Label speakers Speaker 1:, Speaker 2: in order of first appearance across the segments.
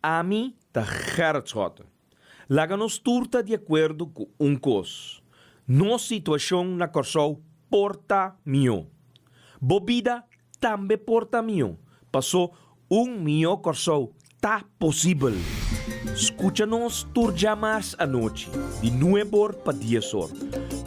Speaker 1: Ami ta Gerrit Schotte. Laga nos tur ta di akuerdo ku un kos, nos situashon na Kòrsou por ta mihó. Bo bida tambe por ta mihó, pasó un mihó Kòrsou ta posibel. Skucha nos tur djamars anochi di nueb'or pa dies'or,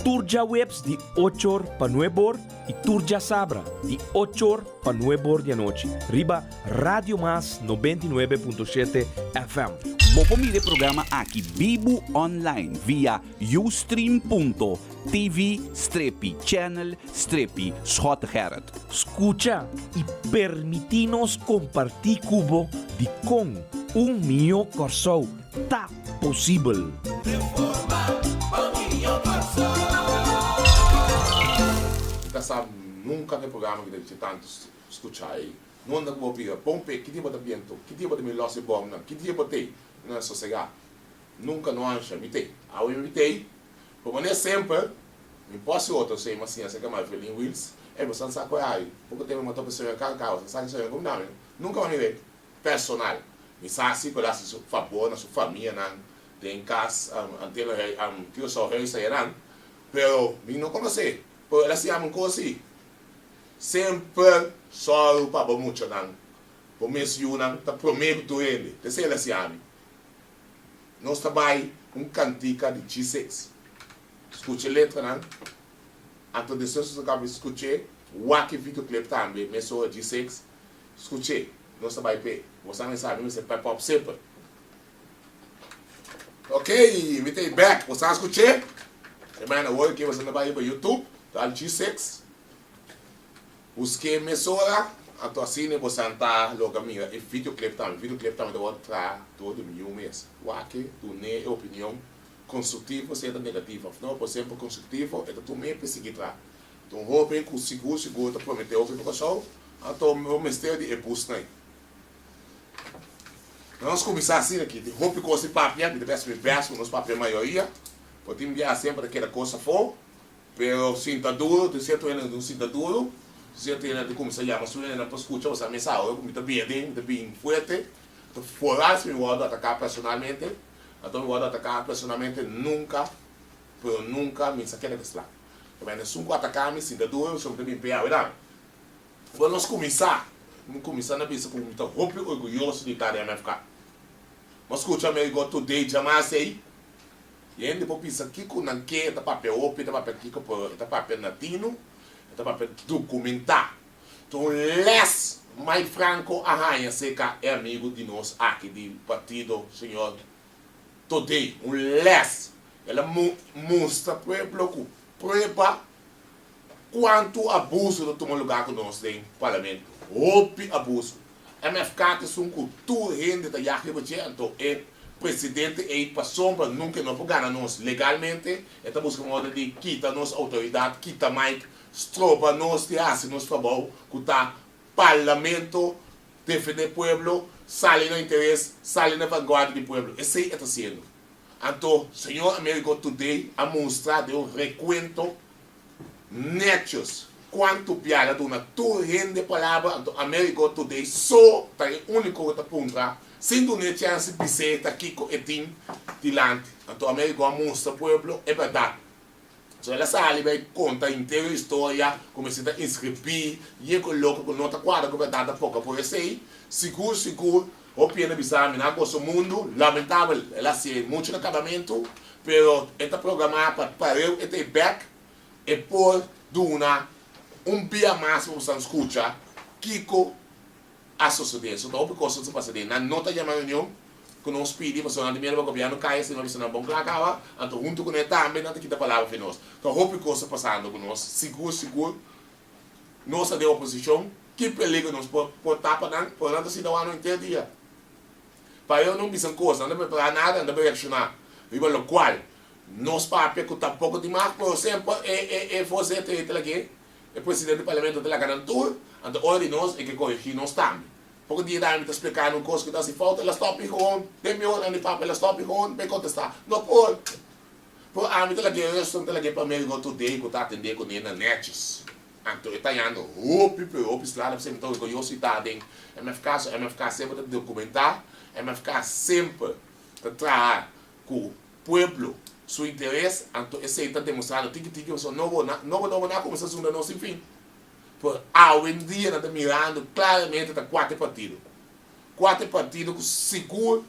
Speaker 1: tur djaweps di och'or pa nueb'or i tur djasabra di och'or pa nueb'or di anochi riba Radio Mas 99.7 FM.
Speaker 2: Bo por mira e programa aki bibu online via ustream.tv strepi channel strepi Schottegerrit.
Speaker 1: Skucha i permití nos kompartí ku bo dikon un mihó Kòrsou ta posibel.
Speaker 3: Mi ta sa nunka na e programa ki ta dice tantu skucha ei. Nunda ku bo bira, pon p'e, ki dia bo ta bientu, ki dia bo ta mi los e bòmnan, ki dia bo t'ei? Mi nan sosegá. Nunka no ansha, mi t'ei. Awe mi t'ei. Por manera semper, mi por hasi otro esei, mi a siña aserka Marvelin Wiels, Ey, bo san sa ku e ai, poko tempu mi a topa e señor Karkau, bo san sa ki señor ku mi dami? Nunka mi a mir'é personal. Mi sa si ku el a hasi su fabor na su famianan den kas, Antelo Curaçao Huis ayanan, pero mi no konos'é. Pero el a siña mi un kos si. Semper sòru pa bo muchanan. Bo mes yunan ta promé ku tur hende. T'esei el a siña mi. Nos ta bai un kantika di G-Six. Skucha e letranan, anto despues nos ta kaba di skuch'é, wak e videoclip tambe mesora G-Six. Skuch'é. Nos ta bai p'e. Bo sa mi sa mi mester pep up semper. Ok, mi ta e bek. Bo sa skuch'é? E mañana awor ke bo sa ta bai riba YouTube, dal G-Six. Busk'é mesora, anto asina bo santa logra mira e videoclip tambe. Videoclip tambe ta wòrdu traha dor di mi yu mes. Wak-e, dun'é e opinion konstruktivo, sea ta negativo òf no, por semper konstruktivo, e ta tum'é pa e sigui traha. Ta un hóben ku sigur sigur ta prometé hopi pa Kòrsou, anto bo mester di e busnan ei. Nos kuminsá asina aki, tin hopi kos di papia, mi ta bes mi bes ku nos papia mayoria, por tin biaha semper ta keda kos afó. Pero sinta duro, tin cierto hende cu sinta duro, tin cierto hende ta cuminsa yama su hendenan pa scucha, pasobra mi sa ora cu mi ta bin aden, mi ta bin fuerte, ta foral si mi wordo ataca personalmente, anto mi wordo ataca personalmente nunca, pero nunca mi sa keda cu esla. Pasobra esun cu ataca mi sinta duro, pasobra mi ta bin p'e awe dame. Ora nos cuminsa, mi cuminsa na bisa cu mi ta hopi orguyoso di ta den MFK. Mi a scucha Amerigo Today djamas ey. Hende por bisa kiko nan ke, e ta papia hopi, e ta papia kiko, pero e ta papia na tinu, e ta papia dokumentá. Ta un lès Mike Franco a haña serka e amigu di nos aki di partido, señor Todé. Un lès. El a mustra pueblo ku prueba Cuanto abuso ta tuma lugar cu nos den Parlamento? Hopi abuso. MFK ta esun cu tur hende ta yag riba dje, anto e presidente ey pasobra nunca e no por gana nos legalmente, e ta busca modo di kita nos autoridad, kita Mike, stroba nos di haci nos trabou cu ta Parlamento, defende pueblo, sali na interes, sali na vanguardia di pueblo. Esey e ta haciendo. Anto señor Amerigo Today a mustra den un recuento netjes cuanto bia el a duna tur hende palabra, anto Amerigo Today so ta e unico cu ta puntra sin dun'e chance bis'e ta kico e tin dilanti. Anto Amerigo a mustra pueblo e berdad. So el a sali bay conta henter e historia cu mester ta inscribi y e cu loke cu no ta cuadra cu berdad ta poco por esey. Sigur sigur hopi hende bisa mi nan gosa mundo, lamentabel el a haci mucho na cabamento pero e ta programa pa pareu e ta e bek e por duna un bia mas pa boso scucha kico a sosode. So ta hopi cos ta pasa den. Nan no ta yama reunion cu nos pidi pasobra nan tin miedo pa gobierno cay asina bisa nan bon cla caba anto hunto cu ne tambe nan ta kita palabra fi nos. Ta hopi cos ta pasando cu nos. Sigur sigur nos ta den oposicion ki peligro nos por por tapa nan pero nan ta sinta wak nos henter dia. Pa ellos no bisa cos nan ta prepara nada nan ta reacciona riba locual nos papia cu tampoco tin mag pero semper e e e voorzitter e ta lag'e. E presidente di parlamento ta laga nan tur, anto ora di nos e ke korigí nos tambe. Poko dia dami ta spliká nan un kos ku ta hasi fout, el a stòp mi gewoon. Den mi ora di papia el a stòp mi gewoon pa e kontestá. No por! Pero ami ta lag'é rèsto, mi ta lag'é pa Amerigo Today ku ta atendé kuné na nètjes. Anto e ta hañando hopi pero hopi strada p'esei mi ta orguyoso di ta den MFK. So MFK semper ta dokumentá. MFK semper ta traha ku pueblo su interes, anto esei ta demostrando tiki tiki pasobra nobo nobo nobo nan a kuminsá zunda nos sin fin. Pero awendia nan ta mirando klaramente ta kuater partido, kuater partido ku sigur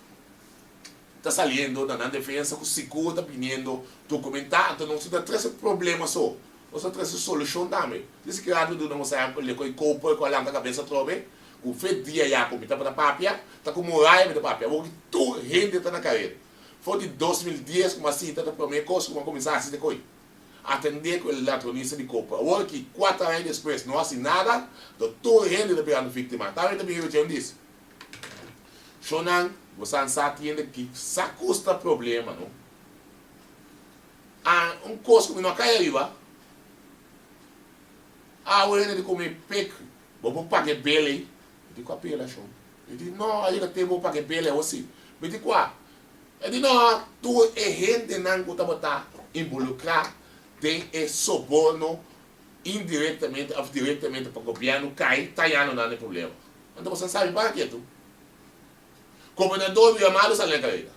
Speaker 3: ta saliendo na nan defensa, ku sigur ta biniendo dokumentá, anto nos no ta trese problema so, nos ta trese solushon tambe. Di sikiera mi duna un ehèmpel di koe koper ku a lanta kabes atrobe, ku fe dia ya ku mi tabata papia, ta ku muraya mi ta papia, awor ki tur hende ta na karera. For di 2010 ku mi a sinta ta promé kos ku mi a kuminsá hasi ta koe atendé ku e ladronista di koper. Awor ki kuater aña despues no hasi nada, anto tur hende ta birando víktima. Tambe ta bin riba dje un dis. Shownan, bo sa sa tiende ki sa kusta problema no. A un kos ku mi no a kai ariba, awe hende di ku mi pek, bo por paga e bel ei. Mi di kua bel a shon? E di no, a yega tempu bo paga e bel ei awo si. Mi di kua? E di no, tur e hendenan ku tabata involukrá den e soborno indirektamente òf direktamente pa gobièrnu kai ta yano nan e problema. Anto boso a sabi para ketu. Gobernador bira malu sali na kareda.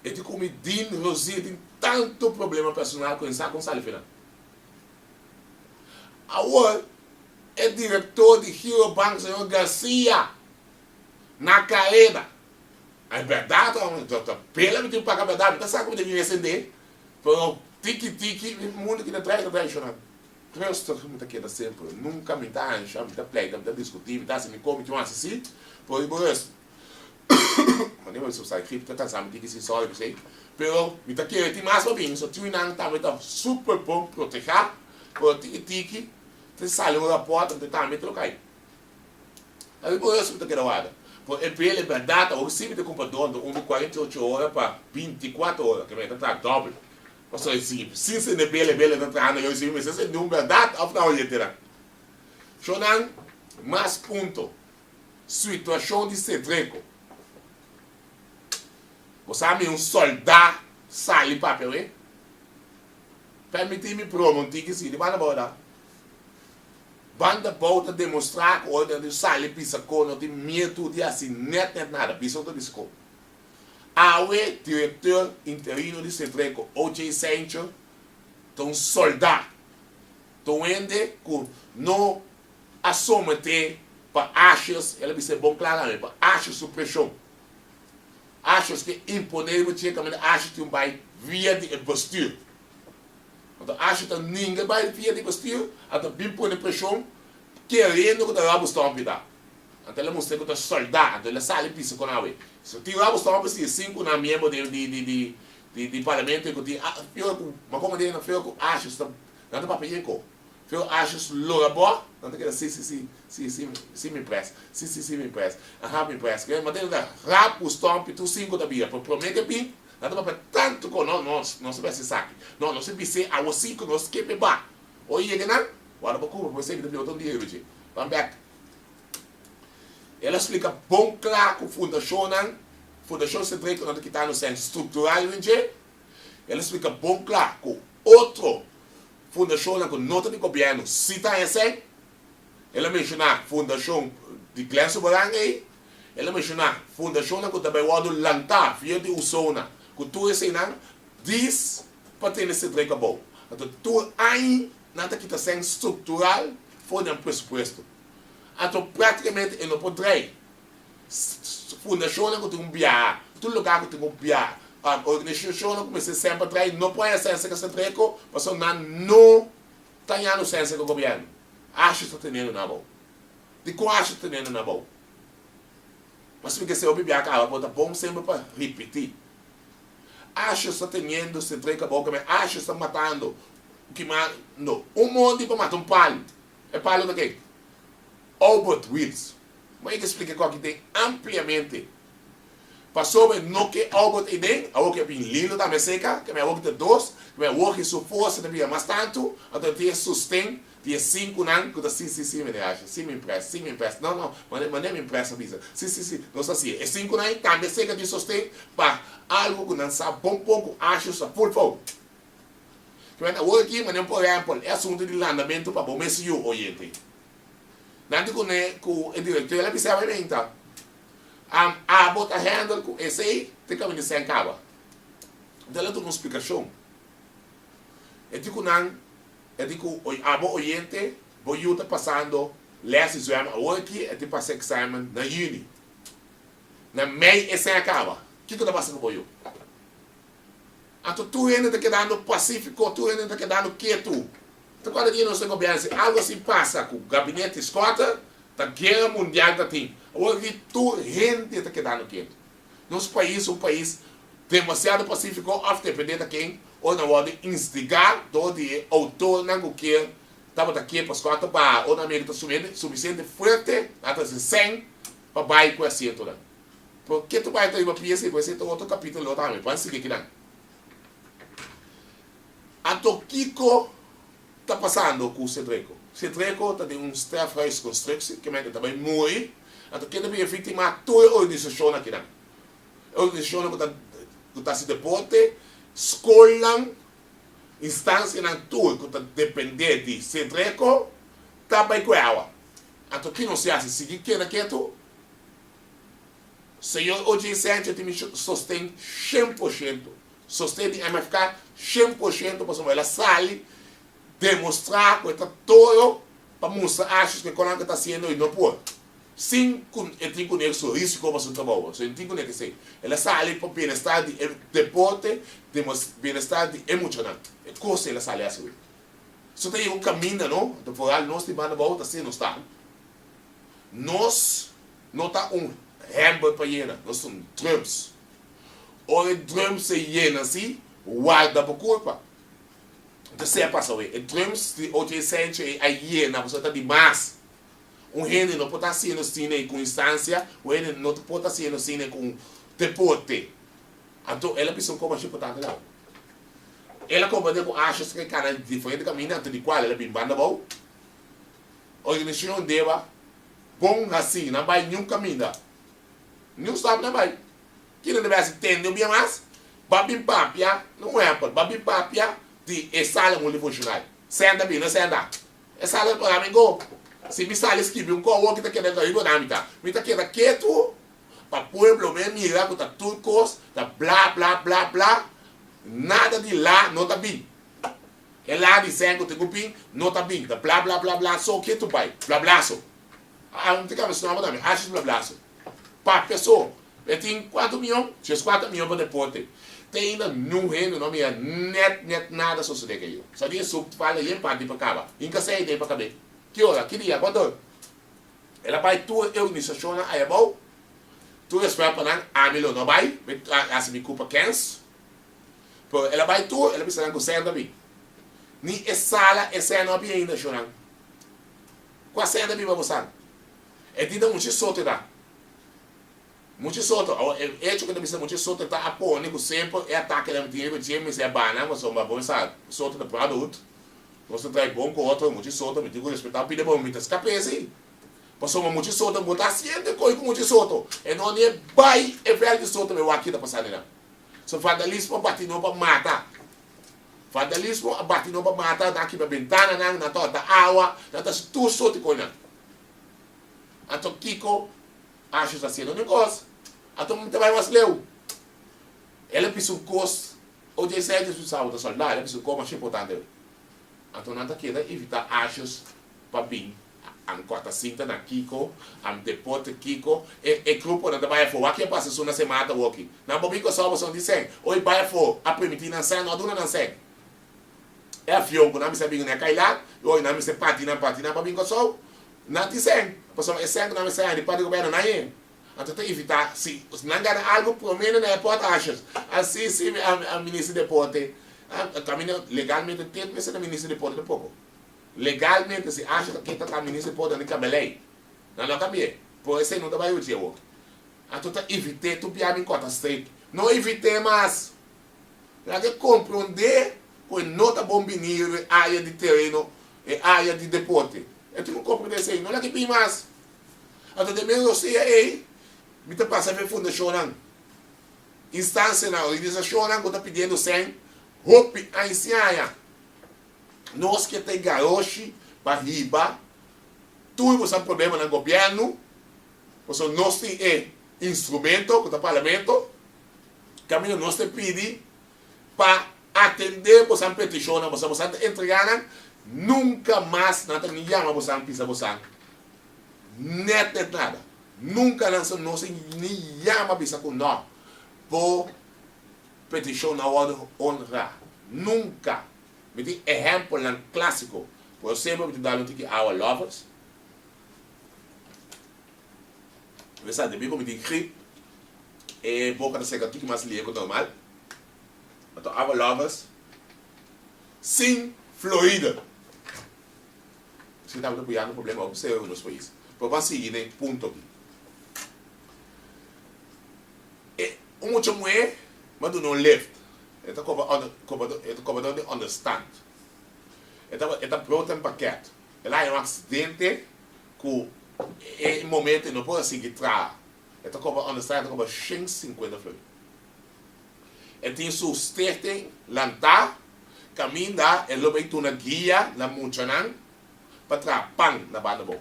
Speaker 3: E di ku mi Dean Rozier tin tantu problema personal ku e sa kon sali final. Awor e direktor di Giro Bank señor Garcia na kareda. E bèrdat ta pela mi tin paga bèrdat mi ta sa ku mi ta vive esende pero tiki tiki mundu ki ta trai ta traishona. Rustig mi ta keda semper, nunka mi ta ansha, mi ta pleita, mi ta diskutí, mi ta hasi mi ko, mi tin un hasi si, pero riba rust manera mi bisa grip ta kansa mi tiki si sorry p'esei, pero mi ta kere tin mas pa bin, so tuinan tambe ta super bon protehá, pero tiki tiki ta sali un rapòrt anto tambe ta lo kai. Riba rust mi ta keda warda, pero e bel e bèrdat awor si mi ta kumpradó anto un di 48 ora pa 24 ora, ke mi ta traha dòbel. Pasobra si sin sende bele bele ta traha na yoy si mi mester sende un berdad of na oyetenan. Shownan mas punto. Situashon di Cedreco. Bo sa mi un solda sali papia we? Permiti mi broma un tiki si di banda bou da. Banda bou ta demostra ku ora nan sali bisa ko no tin miedu di hasi net net nada. Bisa no ta bisa ko. Awe directeur interino di Cedreco, OJ Sancho, ta un solda, ta un hende cu no a somete pa Asjes, el a bisa e bon claramente, pa Asjes su presion. Asjes ke impone riba dje caminda Asjes tin un bay via di e bestuur. Anto Asjes ta ninga bay via di bestuur, anto bin pone presion keriendo cu ta Rabo Stompie ta. Anto el a mustra ku ta sòldá. Anto el a sali bisa kon awe. So tin rabo stòp si e sinkunan miembro di di di di di di parlamento ku tin a feo ku ma komo den feo ku ashes ta nan ta papia yeko. Feo ashes lora bò nan ta keda si si si si si si mi pres si si si mi pres aha mi pres ke ma den ta rap ku stòmpi tur sinku ta bira pero promé ke bin nan ta papia tantu kon no nos nos a besi esaki no nos a bis'é awo sinku nos kepe ba ora yega nan wòrdu pa Cuba por esei mi ta biba tur dia riba dje ban bèk. El a splika bon kla ku fundashonnan, Fundashon Cedric no ta kita nos sèn struktural den dje. El a splika bon kla ku otro fundashonnan ku no ta di gobièrnu si ta haña sèn. El a menshoná fundashon di Glenn Subarang ei. El a menshoná fundashonnan ku ta bai wòrdu lantá via di USONA ku tur eseinan dis pa tene Cedric abou. Anto tur aña nan ta kita sèn struktural for di nan presupuesto. Anto práktikamente e no por drei. Fundashonnan ku tin un biaha, tur lugá ku tin un biaha, organisashonnan ku mester semper drei no por haña sensa ku Sentreco pasobra nan no ta hañando sensa ku gobièrnu. Asha ta teniendo nan abou. Dikon asha ta teniendo nan abou? Mas mi ke se hopi biaha kaba, pero ta bon semper pa ripití. Asha ta teniendo Sentreco abou, keme asha ta matando, kimando un mondi pa mata un palu. E palo ta ken? Albert Wils. Bo a splika ku aki den ampliamente. Pasobra no ke Albert ei den, awor ke a bin Lilo tambe seka, ke mi awor ki ta dos, ke mi awor ki su forsa ta bira mas tantu, anto e tin e sosten di e sinkunan ku ta si si si meneer Asha, si mi pres, si mi pres, no no, mane mi pres a bisa, si si si, nos ta hasié. E sinkunan ei tambe seka tin sosten pa algu ku nan sa bon bon ku Asha sa ful fout. Kibèn awor aki, manera por ehèmpel, e asuntu di landamentu pa bo mes yu oyente. Nan di kuné ku e direktor, el a bisa, Bai benta. Am abo ta handle ku esei te kaminda esei a kaba. Anto el a duna un splikashon. E di ku nan, e di ku abo oyente, bo yu ta pasando les di zwem awor aki, e tin pasa eksamen na yüni. Na mei esei a kaba. Kiko ta pasa ku bo yu? Anto tur hende ta kedando pasífiko, tur hende ta kedando ketu. Ta kuantu dia nos ta gobièrnu si algu así pasa ku gabinete Schotte, ta guera mundial ta tin. Awor aki tur hende ta kedando ketu. Nos pais un pais demasiado pasífiko òf dependé ta ken ora nan wòrdu instigá dor di e outornan ku kier tabata kier pa Schotte baha ora nan mira ku ta sufisiente fuerte nan ta hasi sèn pa bai ku e asientonan. Pero ke tu bai ta riba pia si bo esei ta otro kapitulo tambe. Ban sigui akinan. Anto kiko ta pasando ku Cedreco? Cedreco ta den un sterfhuisconstructie, ke men e ta bai muri. Anto ken ta bin e viktima? Tur e organisashonnan akinan. E organisashonnan ku ta ku ta hasi deporte, skolnan, instansianan tur ku ta depende di Cedreco ta bai ku e awa. Anto ki nos hasi? Sigui keda ketu? Señor OJ Sanchez tin mi sosten 100%. Sosten di MFK 100% pasobra el a sali demostra cu e ta toro pa mustra acties cu e conan cu e ta haciendo y no por. Sin cu e tin cu ner su risico pa su trabou. So e no tin cu ner esey. El a sali pa bienestar di e deporte, bienestar di e muchanan. E cos el a sali haci. So ta yega un caminda no, anto vooral nos di banda abou ta asina nos ta. Nos no ta un hember pa yena, nos ta un drums. Ora e drums e yena si, warda bo kurpa. Enton esei a pasa awe. E drums di OJ Sancho ei a yena pasobra ta di mas. Un hende no por ta hasiendo asina ei ku instansia, un hende no por ta hasiendo asina ei ku un deporte. Anto el a bisa un kos masha importante la. El a komprende ku Ashes ke kana diferente kaminda, anto di kual el a bin banda abou. Organisashon deba bon hasi, nan bai niun kaminda, niun stap nan bai. Kiko nan debe hasi? Tende un bia mas, ba bin papia, no un ehempel, ba bin papia di e sala multifunshonal. Senta bin, no senta. E sala ta mi go. Si mi sali skibi un kowo ki ta keda riba nan mi ta. Mi ta keda ketu pa pueblo me mira ku ta tur kos ta bla bla bla bla, nada di la no ta bin. E la di sèn ku tin ku bin no ta bin, ta bla bla bla bla so ke tu bai, bla bla so. A un tin kabes nobo tambe, ashes bla bla so. Papia so, e tin kuantu mion? 14 mion pa deporte. Te ainda niun hende no mira nèt nèt nada sosodé ke yo. Sa di e sub falta yen parti pa kaba. Inka sèi den pa kab'é. Ki ora? Ki dia? Kuantu? El a bai tur e organisashonnan ayabou, tur rèspèt pa nan, ami lo no bai, mi a hasi mi kupa kèns. Pero el a bai tur, el a bisa nan ku sèn ta bin. Ni e sala e sèn no a bin ainda, shonnan. Kua sèn ta bin pa bosan? E tin ta mucha soto ta. Mucha soto. Awor, e echo ku ta bisa mucha soto ta a pone ku semper e atakenan tin riba dje mester a banan, pasobra bo sa soto ta brotherhood. Nos ta traha bon ku otro, mucha soto, mi tin ku respetá pida bo, mi ta skap'é si. Pasobra mucha soto bo ta hasiendo koi ku mucha soto. E no ni e bai e vèlt di soto, mi wak ki ta pasando einan. So vandalismo a bati no pa mata. Vandalismo a bati no pa mata, nan a kibra bentananan, nan ta hòrta awa, nan ta hasi tur sorti koinan. Anto kiko Asher ta hasiendo? Niun kos. Anto mi ta bai mas leu. El a bisa un kos, OJ Sanchez bisa bo ta sòldá, el a bisa un kos masha importante. Anto nan ta keda evitá Asher pa bin An kòrta sinta na kiko, an deporte kiko, e e gruponan ta bai afó. Wak ke a pasa esun na semana awoki. Nan por bin Kòrsou pasobra nan tin sèn. Oi bai afó, a permití nan sèn, no a duna nan sèn. E avion ku nan mester a bin a kai lat, i oi nan mester parti nan parti nan pa bin Kòrsou. Nan tin sèn, pasobra e sèn ku nan mester haña di parti di gobièrnu nan hañ'é. Anto ta evitá si nan gana algu promé na airport ashes. A si si a minister di deporte, a kaminda legalmente te mester na minister di deporte tampoco. Legalmente si Asha ta ke ta ta minister di poder ni cambia ley. Nan no cambi'e. Por esey no ta bay uchi awor. Anto ta evit'e tur bia bin cota streep. No evit'e mas. Laga e compronde cu e no ta bon bini riba e area di tereno, e area di deporte. E tin cu comprende esey. No laga e bin mas. Anto den medio rosea ey mi ta pasa pa e fundacionnan, instancianan, organisacionnan cu ta pidiendo cen hopi aña. Nos ke ta e garoshi pa hiba tur boso problemanan gobièrnu, pasobra nos tin e. instrumento ku ta Parlamento, kaminda nos ta pidi pa atendé bosan petishonnan, bosan bosan ta entregá nan, nunka mas nan ta ni yama bosan pisa bosan nèt nèt nada. Nunka nan sa nos ni yama bisa ku nò, bo petishon no a wòrdu honrá. Nunka. Mi tin ehèmpelnan klásiko. Por esempel mi ta dal un tiki awa Lovers. Mi sa debí ku mi tin grip e boka ta seka tiki mas lie ku normal. Anto awa Lovers sin Florida. Esei tabata puyando problema hopi serio ku nos pais. Pero ban sigui den punto aki. E un mucha muhé mi a duna un lift. E ta koba e ta kobador di onderstand. E ta e ta brood en pakèt. El a haña un aksidente ku e momento e no por a sigui traha. E ta koba onderstand e ta koba shen sinkuenta florin. E tin su stichting lantá kaminda e lo bay duna guia na muchanan pa traha pan na banda bou.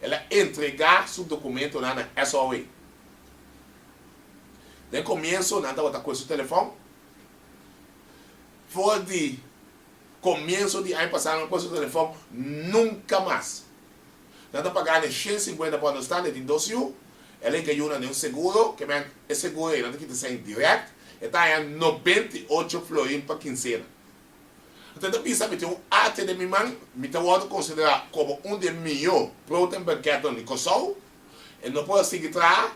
Speaker 3: El a entregá su dokumentonan na SOA. Den komienso nan tabata koe su telefòn. For di komienso di aña pasá nan a koe su telefòn nunka mas. Nan ta paga ne 150 pa understand e tin dos yu. El a hinka yunan den un seguro, ke men e seguro ei nan ta kita sèn dirèkt. E ta haña 98 florin pa kinsena. Anto e ta bisa mi tin un arte den mi man, mi ta wòrdu konsiderá komo un di e mihó brood-en-baguettenan di Kòrsou. E no por a sigui traha.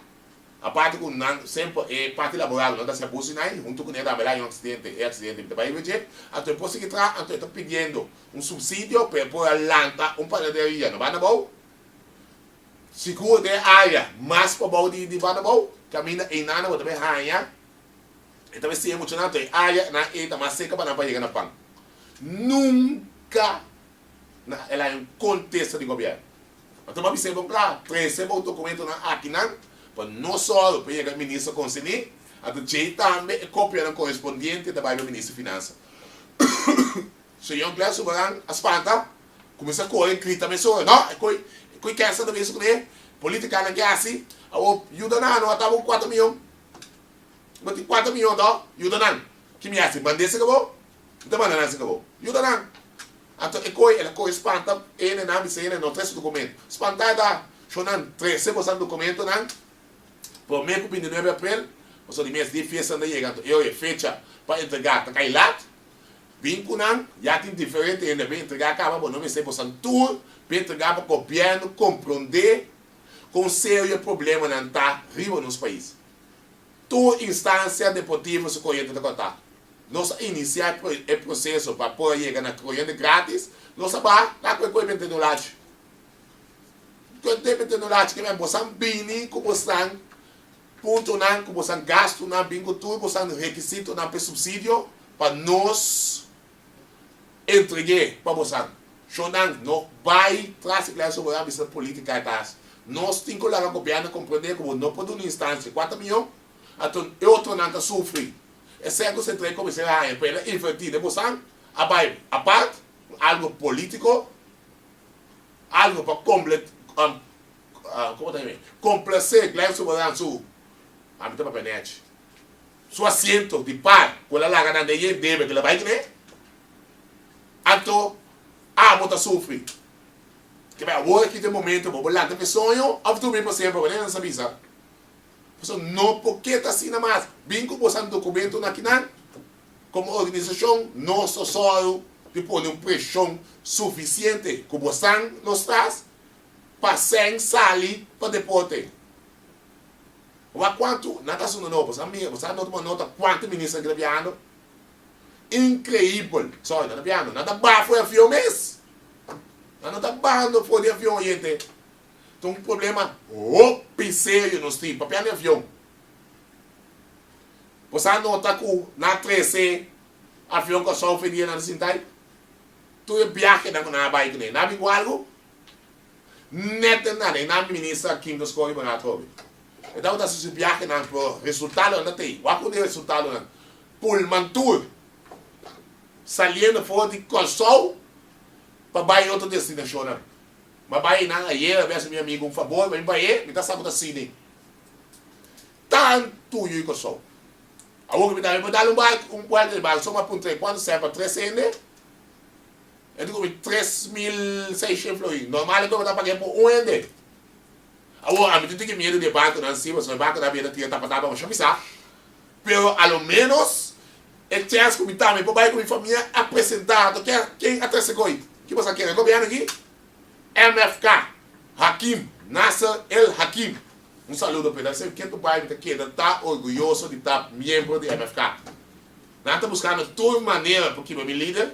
Speaker 3: Aparte ku nan semper e parti laboral no ta hasi abuso di nan, huntu ku ne tambe el a haña un aksidente, e aksidente mi ta bai riba dje, anto e por sigui traha, anto e ta pidiendo un supsidio pa e por a lanta un panaderia na banda abou, sigur den e área mas pabou di di banda abou, kaminda einan bo ta bai haña, e ta bai siña muchanan, anto e área nan ei ta mas serka pa nan pa yega na pan. Nunka na el haña un kontesta di gobièrnu. Anto bo a bis'é bon kla, trese bo dokumentonan akinan pa no sòru pa yega e minister konserní, anto djei tambe e kopianan korespondiente ta bai pa minister finansa. Señor Glenn Subaran a spanta, kuminsá kore grita mesora, No, e koi, e koi kènsa ta bisa kuné, politikanan ke hasi, awor yuda nan, no a taba ku kuater miyon. Bo tin kuater miyon to, yuda nan. Ki mi hasi, mand'é seka bo? Mi ta manda nan seka bo. Yuda nan. Anto e koe, el a kohe spanta ene nan, bisa ene, no trese documento. Spanta e ta, sho nan trese bosan documentonan prome ku bintinuebe aprel, pasobra di mes di fiesta nan ta yega, anto e oye fecha pa entrega ta kai lat. Bin ku nan, ya tin diferente hende a bin entrega kaba, bo no mester bosan tur bin entrega pa gobierno kompronde kon serio e problemanan ta riba nos pais. Tur instancia deportivo su coriente ta corta. Nos a inicia e proceso pa por a yega na coriente gratis, nos a baha na cu e coe bente nulachi. Cu e bente nulachi ke men bosan bini cu bosan puntonan, cu bosan gastonan, bin cu tur bosan requisitonan pa e subsidio pa nos entregue pa bosan. Shonnan no bay tras di Glenn Soberano bisa politica e ta haci. Nos tin cu laga gobierno comprende cu bo no por duna instancia cuatro miyon, anto e otronan ta sufri. E sèn ku Central Commission a haña pa el a invertí den bosan a bai apart, algu polítiko, algu pa komple komo ta yam'é, komplasé Glenn Soberano su, ami ta papia nèchi, su asiento di par ku el a laga nan den yen debe ku el a bai kuné, anto abo ta sufri. Ke bai awor aki ta e momento bo por lanta pa e soño òf durmi pa semper, manera nan sa bisa. Pasobra no por keda asina mas. Bin ku boso dokumentonan akinan, komo organisashon nos ta sòru di pone un preshon sufisiente ku bosan nos tras pa sèn sali pa deporte. Wak kuantu nan ta haciendo no, boso a mira, boso a no tuma nota kuantu ministernan ki ta biahando? Inkreibel! Sorry, nan ta biahando, nan ta baha for di avion mes! Nan no ta bahando for di avion oyente. Ta un problema hopi serio nos tin, papia di avion. Bo sa nota ku nan a trese avion Kòrsou fe dia nan ta sinta ei? Tur e biahenan ku nan a bai kuné, nan a bin ku algu? Nèt den nan, nan minister Kim ta skor riba nan atrobe. E tabata hasi su biahenan, pero resultadonan ta tei. Wak un di e resultadonan, Pullman Tour saliendo for di Kòrsou pa bai otro destinashonnan. M'a bai einan ayera, mi a hasi mi amigu un fabor, mi bai e, mi ta sa ku ta sini. Tantu yu i Kòrsou. Awor ku mi tambe por dal un bak, un buèlta di bak, so mi a puntra e kuantu sèn pa tres hende, e di ku mi 3600 florin. Normal e ku bo ta pag'é pa un hende. Awor ami tin tiki miedu di e barkunan si, pasobra e barkunan a bira tira tapa tapa masha pisá. Pero a lo ménos e chèns ku mi tambe por bai ku mi famia a presentá. Anto ken a trese koi? Ki bo sa kere gobièrnu aki? MFK, Hakim, Nasser El Hakim. Un saludo p'e. Nan semper ketu bai mi ta keda ta orguyoso di ta miembro di MFK. Nan ta buskando tur manera pa kibra mi lider.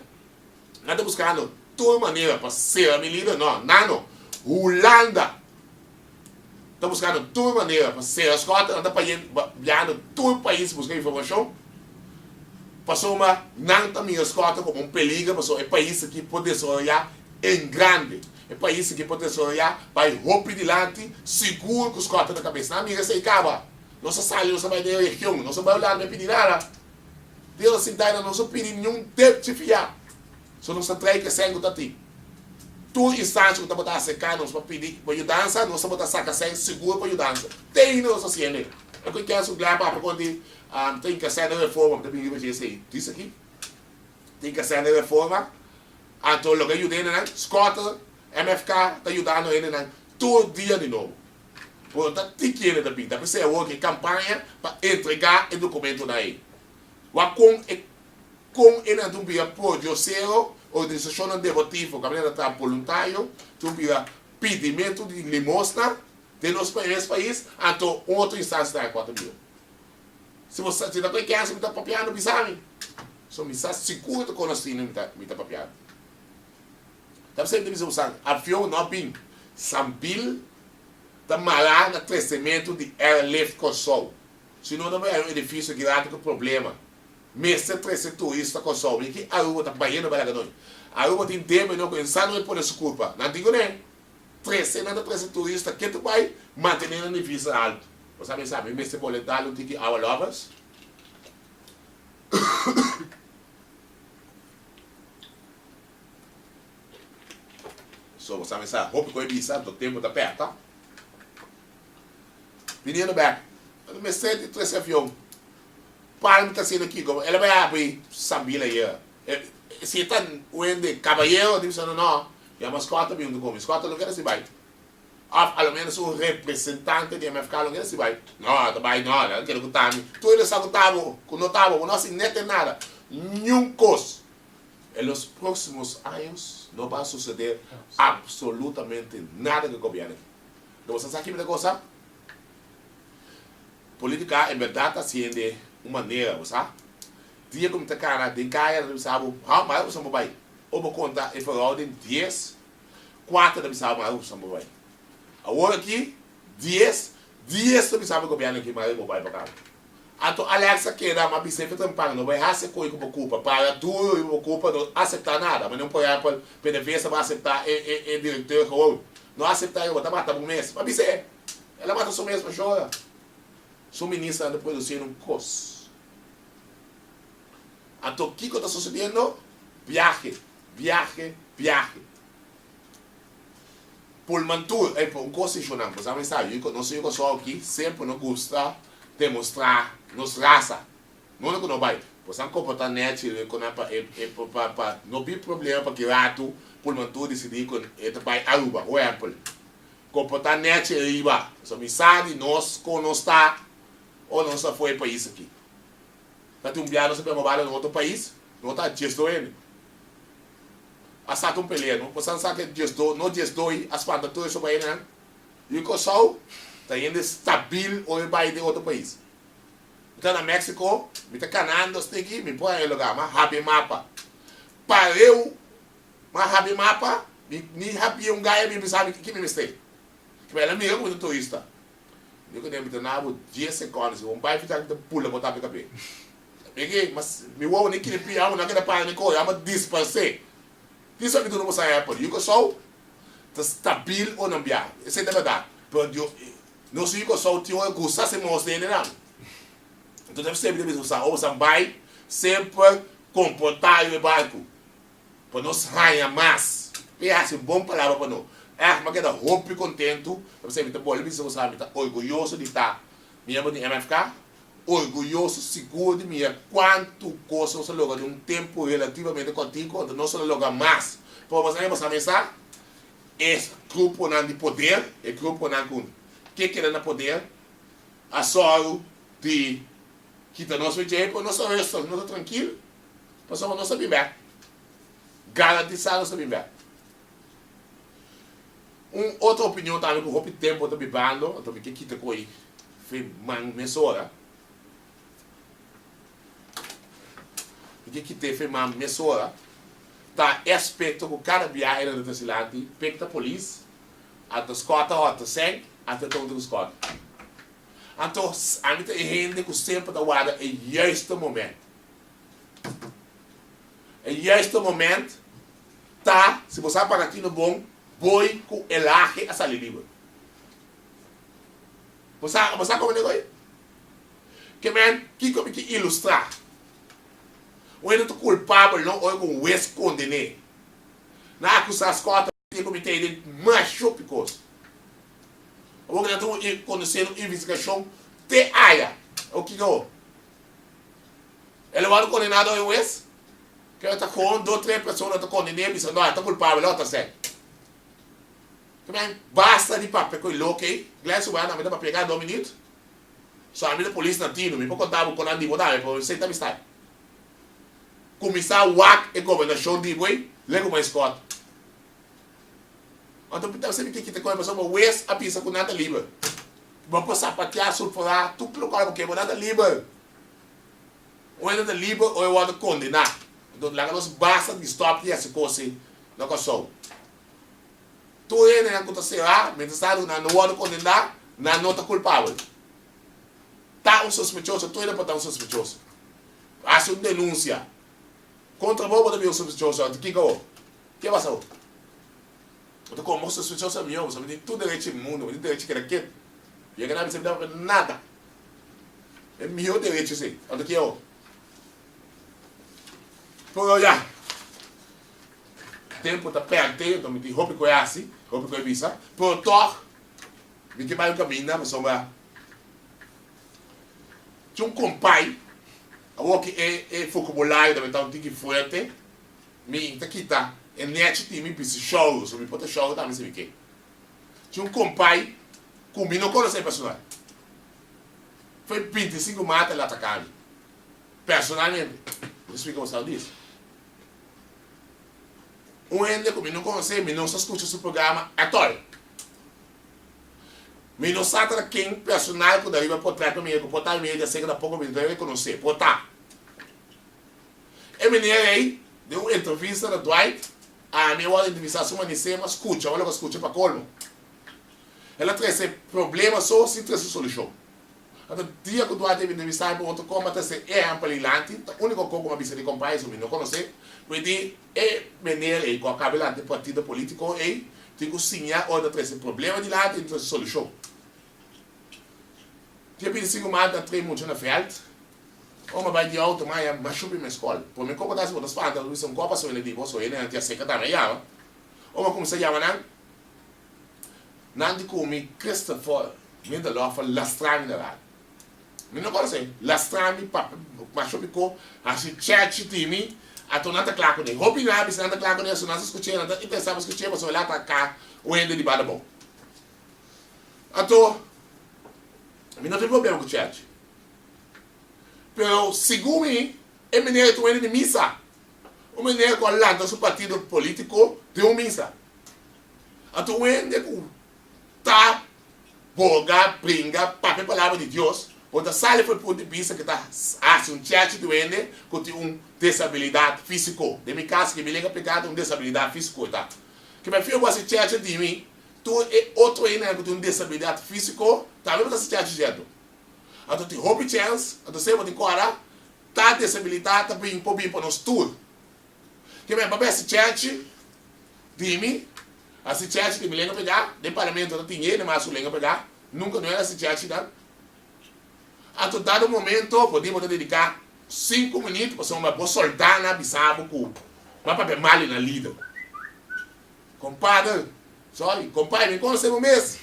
Speaker 3: Nan ta buskando tur manera pa sera mi lider. No, nan no. Hulanda ta buskando tur manera pa sera Schotten. Nan ta biahando tur pais buska informashon pasobra nan ta mira Schotten komo un peliger pasobra e pais aki por desaroyá en grande. E pais aki por desaroyá bai hopi dilanti sigur ku Schotten na kabes. Nan mira esei kaba. Nos a sali, nos a bai den e region. Nos a bai Hulanda no a pidi nada. Dios a sinta einan, nos a pidi niun depchi fiá. So nos a trae ke sèn ku ta tin. Tur instansia ku tabata aserká nos pa pidi pa yudansa, nos tabata saka sèn sigur pa yudansa. Te ainda nos ta hasiendo. E ku kèn su glè papia kon di tin ke sèn den reforma, mi ta bini riba dje esei. Dis aki, tin ke sèn den reforma. Anto loke a yuda hendenan, Schotten, MFK ta yudando hendenan tur dia di nobo. Por ta tiki hende ta bin. Ta p'esei awor ke kampaña pa entregá e dokumentonan ei. Wak kon e kon e nan ta un bira pordiosero, organisashonnan deportivo kaminda ta traha boluntario ta un bira pidimentu di limosna den nos mes pais, anto un otro instansia ta haña kuater mil. Si bo sa si ta koe kèns mi ta papiando bisa mi. So mi sa sigur ta konosí mi ta mi ta papiando. Ta p'esei mi ta bisa bo sa avion no a bin Sambil ta mará na tresementu di Airlift Kòrsou. Si no ta bai un edifisio grandi ku problema. Mester trese turista Kòrsou. Mi ki Aruba ta bayendo bai laga noi. Aruba tin debe no ku e sa no e pone su kurpa. Nan tin kuné. Trese nan ta trese turista ke ta bai mantené nan edifisio altu. Bo sa mi sa mi mester bole dal un tiki awa lovers. So bo sa mi sa hopi ku e bisa anto tempu ta pèrta. Viniendo bèk, mi mester di trese avion. Palm ta haciendo kiko? El a bai habri Sambil ayer. Si e ta un hende kabayero, di bisa no, no, yama Scott a bin huntu ku mi. Scott lo keda si bai. Of a lo menos un representante di MFK lo keda si bai. No, a ta bai, no, el a keda ku ta mi. Tur hende sa ku ta bo, ku no ta bo, bo no hasi nete nada. Niun kos. En los próximos años no va a suceder absolutamente nada ku e gobierno aki. Lo bo sa sa ki mi ta gosa? Politica en berdad ta haciende un manera, bo sa. Dia cu mi ta cana den caya nan ta bisa bo, ha, mara bo san bo bay. Ora bo conta e verhouding dies, cuater ta bisa bo mara bo san bo bay. Awor aki, dies, dies ta bisa bo e gobierno aki mara bo bay pa caba. Anto Alex a keda, ma bisa e trempan, no bay haci e coy cu bo culpa, para duro riba bo culpa, no acepta nada. Manera por ehempel, PDVSA bo acepta e e e directeur gewoon. No acepta e, bo ta mata bo mes. Ma bisa e, el a mata su mes mashora. Su ministernan ta produciendo un cos. Anto kico ta sucediendo? Biahe, biahe, biahe. Pulmantur, ey pa un cos si shonnan, bo sa mi sa, yu nos yu Kòrsou aki semper no gusta demostrá nos rasa. No unda ku no bai, bo sa komportá nèchi ku nan pa e e pa pa no bin problema pa ki ratu Pulmantur disidí ku e ta bai Aruba, por ehèmpel. Komportá nèchi riba, pasobra mi sa di nos kon nos ta ora nos ta for e pais aki. Ta tin un biaha nos a bemba bala na otro pais, no ta djesdo hende. A saka un pelea no por san saka e diesdo no diesdoi a spanta tur e sobaenan yu Kòrsou ta hende stabil ora e bai den otro pais mi ta na Mexico mi ta kanando stiki mi por haña lugar ma habi mapa pareu ma habi mapa mi ni habi un gaya mi bisa mi ki mi mester kiba el a mira ku mi ta turista mi ku mi ta na bo dies sekondo si bo bai fita mi ta bula bo tapi kabe. Miki, mas mi wowo ni kiri pia, amo no a keda para ni kore, amo a disparsé. Kisa mi duna boso ehèmpel? Yu Kòrsou ta stabil ora nan biaha, esei ta bèrdat, pero Dios, nos yu Kòrsou tin ora gusta hasi mos den hendenan. Enton ta sirbi ta bisa boso, ora boso bai, semper komportá riba e barku, pa nos haña mas. P'e hasi un bon palabra pa nos. Ègt, mi a keda hopi kontentu, ta p'esei mi ta bolbe bisa boso, mi ta orguyoso di ta. Miembro di MFK, orguyoso sigur di mira kuantu kos nos a logra den un tempu relativamente kòrtiku, anto nos a logra mas. Pero bo sa bo sa mesa, e gruponan di poder, e gruponan ku ke keda na poder, a sòru di kita nos for dje, pero nos a rustig, nos a trankil, pasobra nos a bin bèk. Garantisá nos a bin bèk. Un otro opinion tambe ku hopi tempu ta bibando, anto mi ke kita ku ei fe man mesora. Mi ke kit'é fe man mesora, ta e aspekto ku kada biaha e nan ta trese lanti, pek ta polis, anto skòt ta hòt ta sèn, anto e ta huntu ku skòt. Anto ami ta e hende ku semper ta warda e juiste moment. E juiste moment Ta, si bo sa paga tino bon, boy ku elahe a sali liber. Bo sa, bo sa komo negoy? Ke men, kiko mi ke ilustrá? Un hende ta kulpabel no ora ku un wes konden'é. Nan akusá Scott a ku mi ta den masha hopi kos. Awor ku nan ta kondusendo un investigashon te aya. Awor kiko awor? El a wòrdu kondená dor e wes? Keda ta kon do tre persona ta kondené bisa no e ta kulpabel o ta sèn. Ta men basta di papia ku e loke ei. Glenn su wena mi ta papia kada do minüt. So ami ta polis na tinu mi por konta bo kon nan di bo tambe pero esei ta mi style. Kuminsá wak e gobernashon di bo ei lego mai Scott. Anto mi ta mi ke kita kon e pasobra wes a bisa ku nan ta liber. Bo por sapateá sulfurá tur lokual bo ke bo nan ta liber. Un hende ta liber o e wòrdu kondená. Enton laga nos basta di stòp di hasi kos ei na Kòrsou. Tur hendenan ku ta será, mientras tantu nan no wòrdu kondená, nan no ta kulpabel. Ta un sospechoso, tur hende por ta un sospechoso. Hasi un denunsia kontra bo, bo ta bira un sospechoso. Anto kiko awor? Ke pasa awor? Bo ta komo sospechoso mihó, pasobra mi tin tur derecho di mundu, mi tin derecho di keda ketu. Yega na mi ta nada. E mihó derecho esei. Anto ki awor? Pero ya, tempu ta pèrdè, anto mi tin hopi ku e hasi, hopi ku e bisa, pero tòg mi ke bai un kaminda pasobra tin un kompai, awor ki e e vokabulario ta benta un tiki fuerte, mi ta kita e nèchi di mi bisa shòru, so mi por ta shòru tambe si mi ke. Tin un kompai ku mi no konosé personal. Foi 25 maart el ataka mi. Personalmente. Mi ta splika boso algo dies. Un hende ku mi no konosé, mi no sa skucha su programa at all. Mi no sa ta ken personal ku ta riba potret pa mi ku por ta mi media seka tampoco mi no ta rekonosé. Por ta. E meneer ei, den un entrevista na Dwight, ami a wòrdu entrevistá su manisé, m'a skucha, wòrdu a skucha pa kolmo. El a trese problema so sin trese solushon. Anto dia ku Duarte a bin entrevistá mi pa otro kos, m'a trese e ehèmpel dilanti, ta úniko kos ku m'a bisa di kompai esei mi no konosé, pero e di e meneer ei ku a kaba dilanti e partido polítiko ei tin ku siña ora ta trese problema dilanti i trese solushon. Dia 25 maart a trae mucha na vèlt. Ora m'a bai di outo m'a haña masha hopi mes kòl. Promé kòp ku ta hasi bo ta spanta, bo bisa un kòp a suena di bo, so hendenan tin a seka tambe a yama. Ora m'a kuminsá yama nan, Nan di ku mi Christopher Middelhoff a lastra mi na radio. Mi no konosé. Lastra mi papia masha hopi ko, hasi chèchi di mi, anto nan ta kla kuné. Hopi nan a bisa nan ta kla kuné, so nan sa skuch'é, nan ta interesá pa skuch'é pasobra el a ataká un hende di banda abou. Anto, mi no tin problema ku chèchi. Pero segun mi, e meneer ta un hende di misa. Un meneer ku a lanta su partido polítiko den un misa. Anto un hende ku ta boga, bringa, papia palabra di Dios, bo ta sali for e punto di bista ku ta hasi un chèchi di un hende ku tin un desabilidat físiko. Den mi kaso, ke mi lenga pekado, un desabilidat físiko e ta. Ke mi a fia bo hasi chèchi di mi, tur e otro hendenan ku tin un desabilidat físiko tambe bo ta hasi chèchi djento. Anto tin hopi chèns, anto esei bo tin kòrda, ta desabilitat ta bin por bin pa nos tur. Ke men papia hasi chèchi di mi, hasi chèchi di mi lenga pegá, den parlamento ta tin hende mas su lenga pegá, nunka no era hasi chèchi nan. Anto dado momento bo di bo ta dediká sinku minüt pasobra bo sòldánan a bisa bo ku bo a papia mal di nan lider. Kompadre, sorry, kompai mi konosé bo mes,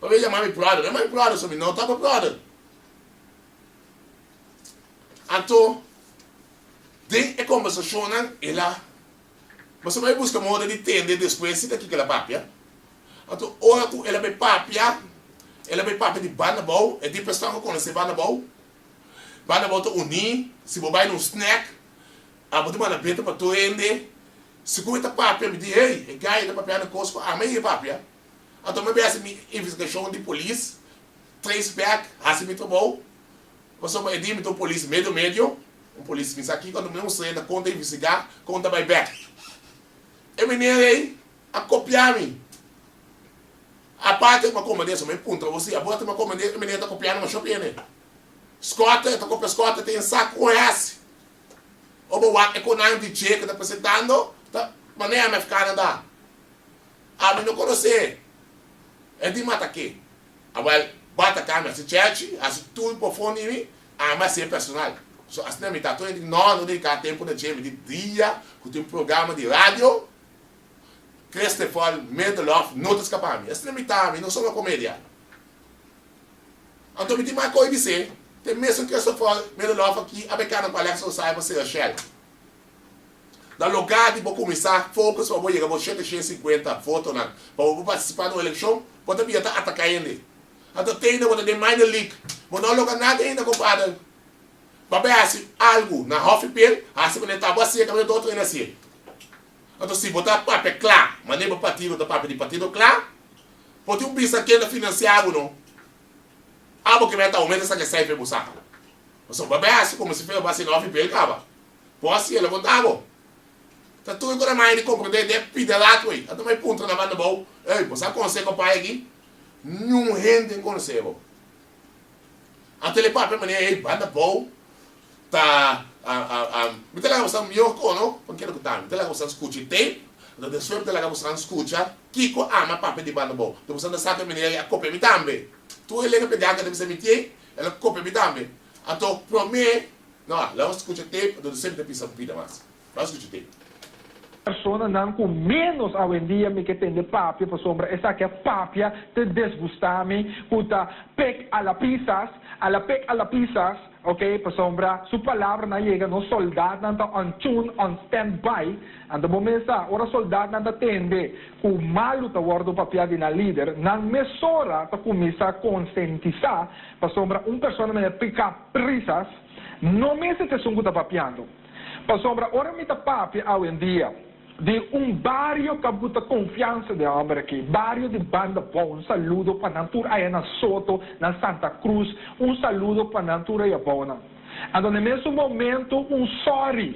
Speaker 3: pabia yama mi bròder, no yama mi bròder, so mi no ta bo bròder. Anto den e kombersashonnan el a Pasobra bai buska moda di tende despues si ta kiko el a papia. Anto ora ku el a bai papia, el a bai papia di banda abou, e tin persona ku konosé banda abou. Banda abou ta uní, si bo bai na un snack, abo ta manda beta pa tur hende. Segun e ta papia, mi di, hey, e gai ta papiando kos ku ami a yega papia. Anto mi a bai hasi mi investigashon di polis, trace back, hasi mi trabou. Pasobra e dia mi ta un polis medio medio, un polis mi sa kiko, anto mi a mustra hende kon ta investigá, kon ta bai bek. E meneer ei a kopia mi. Aparte ku mi a komand'é, so mi a puntra bo si abo ta mi a komand'é, e meneer ta kopiando masha bene. Skòte, e ta kopia skòte te en sa kon e hasi. Ora bo wak e konan di dje ku ta presentando, ta manera MFK nan ta. Ami no konos'é. E di mata ke? Awel, bo ataká mi, hasi chèchi, hasi tur pofon di mi, ami a hasié personal. So asina mi ta. Tur hende di, No, no dediká tempu na dje. Mi di, Dia ku tin programa di radio, Christofel Middelhof no ta skapá mi. Asina mi ta, mi no solo komedia. Anto mi tin mas koe bis'é, te mesun Christofel Middelhof aki a bai kana ku Alex Rosario pa sera Shell. Na lugá di bo kuminsá focus pa bo yega bo 750 votonan pa bo por partisipá na un elekshon, bo ta bira ta ataká hende. Anto te ainda bo ta den minor league. Bo no a logra nada ainda, kompadre. Bo a bai hasi algu na Hòfi Peel, hasi manera ta bo hasié, kaminda tur otro hende hasié. Anto si bo ta papia kla, manera bo partido ta papia di partido kla, bo tin un bisa ken ta finansiá bo no. Abo ke meta aumenta saka e saifer bo saka. Pasobra bo a bai hasi komo si fuera bo hasi na Hòfi Peel kaba. Bo a siela bo dabo. Ta tur ku na maya di komprendé den pida rato ei. A tuma e puntra na banda bou, Ey, bo sa konosé kompai aki? Niun hende no konosé bo. Anto el e papia manera, Ey, banda bou ta, mi ta laga bosan mihó kono, pa keda ku ta mi. Mi ta laga bosan skucha e tape, anto despues mi ta laga bosan skucha kiko ama papia di banda bou. Anto bosan ta sa ku e manera ei a kopia mi tambe. Tur e lenga pegá ku e ta bisa mi tin, el a kopia mi tambe. Anto promé No, laga nos skucha tape, anto semper ta pisa un pida mas. Laga nos skucha tape.
Speaker 4: Personanan ku ménos awendia mi ke tende papia pasobra esaki a papia te desgustá mi ku ta pek a la pisas, a la pek a la pisas, ok, pasobra su palabranan a yega nos soldatnan ta on tune, on stand by, anto bo mes sa ora soldatnan ta tende ku malu ta wòrdu papiá di nan lider, nan mesora ta kuminsá konsientisá pasobra un persona mester pika. Prisas, no mester ta esun ku ta papiando. Pasobra ora mi ta papia awendia di un bario ka buta konfiansa den hòmber aki, bario di Banda Bou, un saludo pa nan tur aya na Soto, na Santa Cruz, un saludo pa nan tur aya bounan. Anto na e mesun momento un sòri,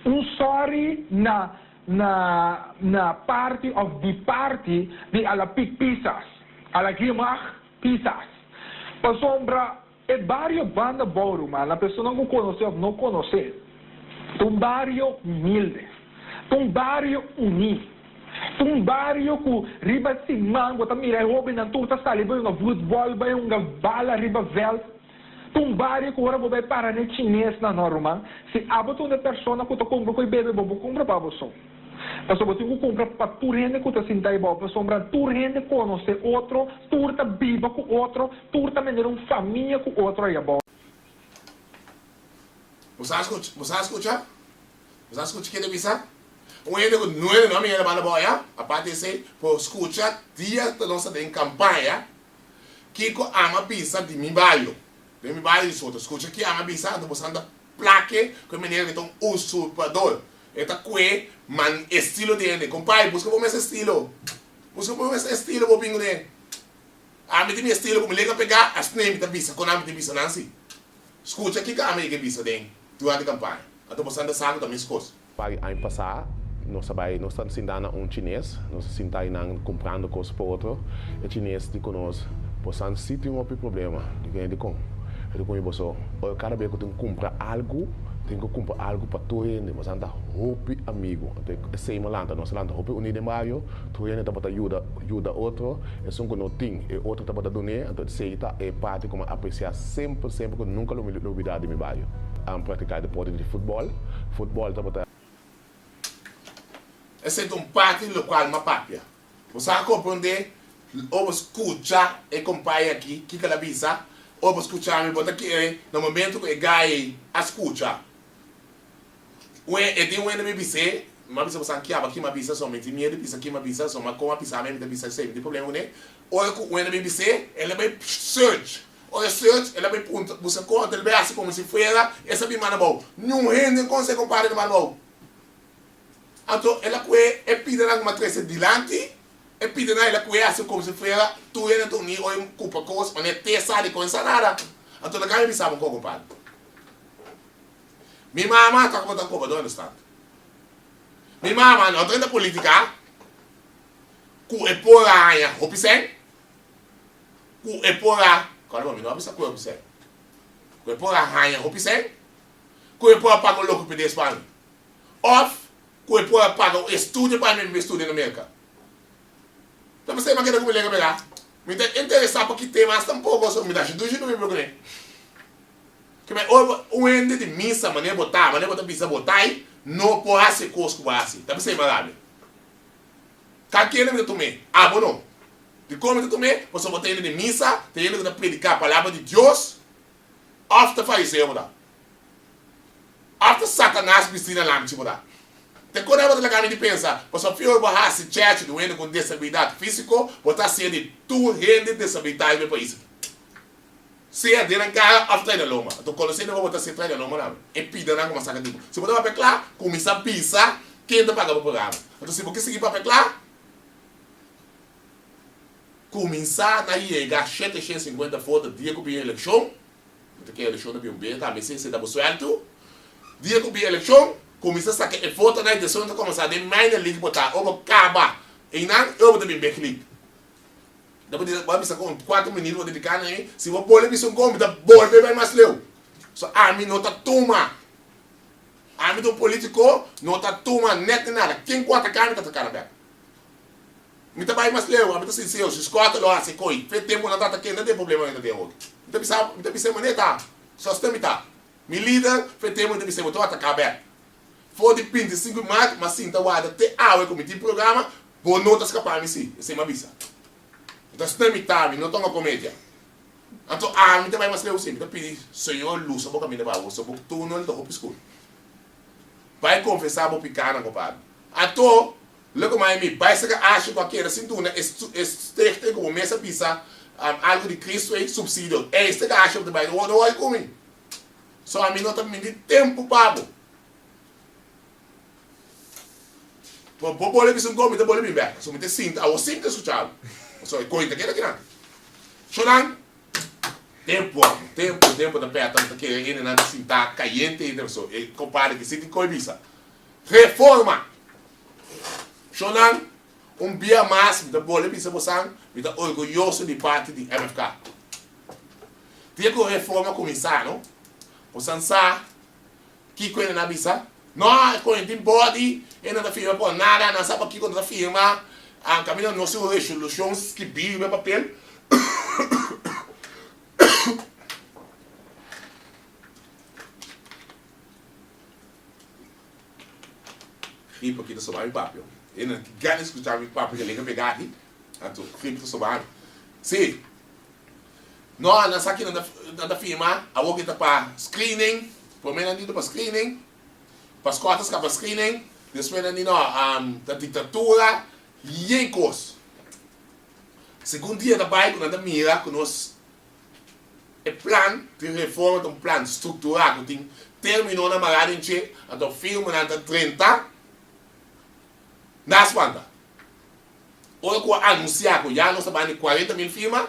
Speaker 4: un sòri na na na parti òf di parti di Alapik Pisas, Alagimag Pisas. Pasobra E bario Banda Bou ruman, na personanan ku konosé òf no konosé, ta un bario humilde, ta un bario uní, ta un bario ku riba siman bo ta mira e hóbennan tur ta sali bai hunga futbòl, bai hunga bala riba vèlt. Ta un bario ku ora bo bai para na e chinesnan no ruman, si abo ta un e persona ku ta kumpra ku e bebe bo, bo kumpra pa bo so. Pasobra bo tin ku kumpra pa tur hende ku ta sinta ei bou, pasobra tur hende konosé otro, tur ta biba ku otro, tur ta manera un famia ku otro ei abou.
Speaker 3: Bo sa skucha? Bo sa skucha? Bo sa skucha ke ta bisa? Un hende ku nuebe no a mira banda bou ya, aparte esei, por skucha dia ta nos ta den kampaña, kiko ama bisa di mi bario, den mi bario di Soto. Skucha ki ama bisa, anto bo sa ta plake ku e manera ku e ta un usurpador. E ta kue man estilo di hende. Kompai, buska bo mes estilo. Buska bo mes estilo bo bin kuné. Ami tin mi estilo ku mi lenga pegá, asina mi ta bisa kon ami ta bisa nan si. Skucha kiko ami yega bisa den durante kampaña. Anto boso ta sa ku ta meskos.
Speaker 5: Par di aña pasá nos a bai, nos ta sintá na un chines, nos a sintá einan kumprando kos pa otro. E chines di ku nos, Bosan si tin hopi problema. Di ku, Dikon? E di ku mi, Boso ora kada bes ku tin kumpra algu, tin ku kumpra algu pa tur hende. Bosan ta hopi amigu. Anto esei mi lanta, nos a lanta hopi uní den bario, tur hende tabata yuda yuda otro, esun ku no tin, e otro tabata dun'é. Anto esei ta e parti ku mi a apresiá semper semper ku nunka lo mi lubidá di mi bario. Practica deporte di futbol. Futbol tabata.
Speaker 3: Esei ta un parti di lokual mi a papia. Bo sa a komprondé o bo skucha e kompai aki kiko el a bisa? Ora bo skucha mi, bo ta kere na momento ku e guy ei a skucha. Un e tin un hende mi bis'é, mi a bisa bo san kiaba ki mi a bisa, so mi tin miedu di bisa ki mi a bisa, so ma kon a bisa mi, mi ta bisa esei, mi tin problema kuné. Ora ku un hende mi bis'é, el a bai search. Ora e search, el a bai puntra, buska konta, el bai hasi komo si fuera e sa bin manda abou. Niun hende no konse kompadre ta manda abou. Anto el a kue e pidanan ku mi a trese dilanti, e pidanan el a kue hasi komo si fuera tur hende ta uní ora e kupa kos, manera te sa di kon e sa nada. Anto laga mi bisa bo un kos kompadre. Mi mama ta como ta cobrador in de stad. Mi mama no ta den politica cu e por a haña hopi cen, cu e por a, cora mi no a bisa cu hopi cen, cu e por a haña hopi cen, cu e por a paga un logopedes pa mi, of cu e por a paga un estudio pa mi mi estudia na Merca. Ta p'esei mi a keda cu mi lenga pega. Mi ta interesa pa ki tema hasta un poco, so mi ta haci dushi cu mi papia cune. Ke men ora un hende di misa manera bo ta, manera bo ta bisa bo ta ei, no por hasi e kos ku bo hasi. Ta p'esei mi a rabia. Ka kende mi ta tum'é? Abo no. Dikon mi ta tum'é? Pasobra bo ta hende di misa, ta hende ku ta prediká palabra di Dios, òf ta fariseo bo ta? Òf ta Satanas bistí na lamchi bo ta? Te kon abo ta laga mi di pensa? Pasobra fi ora bo hasi chèchi di un hende ku un desabilidat físiko, bo ta hasié di tur hende desabilitá riba e pais aki. Sea den nan kara òf trae nan lomba. Anto konosé den bo bo ta se trae nan lomba nan. E pida nan kuma saka di bo. Si bo ta papia kla, kuminsá bisa ken ta paga bo programa. Anto si bo ke sigui papia kla, kuminsá na yega 750 foto dia ku bin elekshon. Mi ta kere elekshon ta bin un bes tambe si esei ta bo suèltu. Dia ku bin elekshon, kuminsá saka e fotonan i despues nan ta kuminsá den minor league bo ta. Ora bo kaba einan, e ora bo ta bin big league. Ta bo a bisa con cuatro minuut bo dedica na mi, si bo bolbe bisa un con mi ta bolbe bay mas leu. So ami no ta tuma, ami ta un politico no ta tuma net ni nada, ken cu ataca mi ta ataca na bek. Mi ta bay mas leu, ami ta sincero, si Scott lo haci coy, fe tempo nan ta ataca nan tin problema nan ta tin awor. Mi ta bisa, mi ta bisa e manera ta, so asina mi ta. Mi lider fe tempo mi ta bisa bo ta ataca bek. For di 25 di maart m'a sinta warda te awe ku mi tin programa, bo no ta skapa mi si, esei m'a bisa. Mi ta sna mitá, mi no ta un komedia. Anto ami ta bai mas leu si, mi ta pidi Señor lusa bo kaminda pa bo, so bo tunel ta hopi skur. Bai konfesá bo pikánan, kompadre. Anto, loke mai mi bai saka ashi ku a keda sin duna e e stichting ku bo mes a bisa algu di Cristo ei, supsidio. Ei saka ashi bo ta bai, no wòri ku mi. So ami no ta mindi tempu pa bo. Bo bo bole bisa un kos, mi ta bole bin bek. So mi ta sinta, awor si mi ta skucha bo. Pasobra e kos ta keda kinan. Shonan, tempu amo, tempu, tempu ta pèta, mi ta kere hendenan ta sinta kayente ainda pasobra e kompadre ki si tin kos bisa. Reforma! Shonan, un bia mas mi ta bole bisa bosan, mi ta orguyoso di parti di MFK. Dia ku reforma kuminsá no, bosan sa kiko hende nan a bisa? No, e koño tin body, e no ta firma por nada, nan sa pakiko no ta firma, kaminda nos tin un resolushon skibí riba e papel. Gripe aki ta soba mi papio. E nan ki gana skucha mi papio ke lenga pega aki, anto gripe ta soba mi. Si. No, nan sa ki nan ta nan ta firma, awor ki ta pa screening, prome nan di ta pa screening, pa Scott a skapa screening, despues nan di no, ta dictatura, yen kos. Segun dia ta bai ku nan ta mira ku nos e plan di reforma ta un plan strukturá ku tin terminonan mará den dje, anto firmanan ta drenta, nan a spanta. Ora ku a anunsiá ku ya nos ta bani 40,000 firma,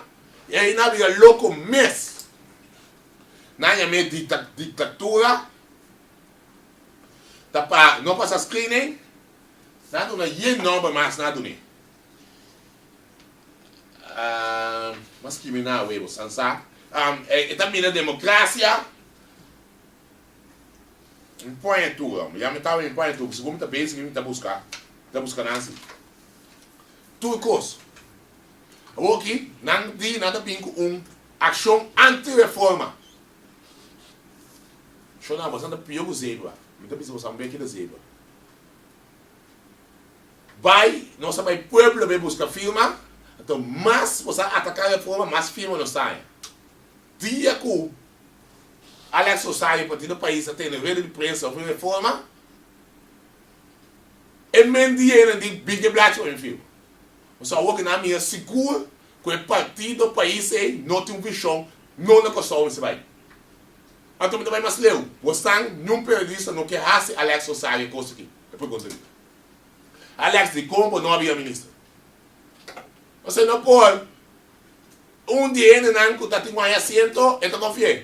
Speaker 3: e hende a bira loko mes. Nan yam'é diktatura, ta pa no pasa screening, nan a duna yen nòmber mas nan a dun'é. Mas kimi na webo san sa. E ta mina demokrasia. Mi pon e tur, ya mi tawa mi pon e tur, segun mi ta bezig mi ta buska, mi ta buska nan si. Tur kos. Awor aki nan di nan ta bin ku un akshon anti-reforma. Shona boso ta pio ku zebra. Mi ta bisa boso a beki ta zebra. Bai, nos a bai pueblo bai buska firma, anto mas boso a ataka reforma, mas firma nos ta haña. Dia ku Alex Rosario Partido Pais a tene rueda di prensa over reforma, e men di hende di big e blachi pa mi firma. Pasobra awor ku nan a mira sigur ku e partido pais ei no tin un vishon no na Kòrsou mester bai. Anto mi ta bai mas leu, bosan niun periodista no ke hasi Alex Rosario e kos aki, e pregunta aki. Alex dikon bo no a bira minister? Pasobra no por un di e hendenan ku ta tin guaña asiento e ta konfi'é.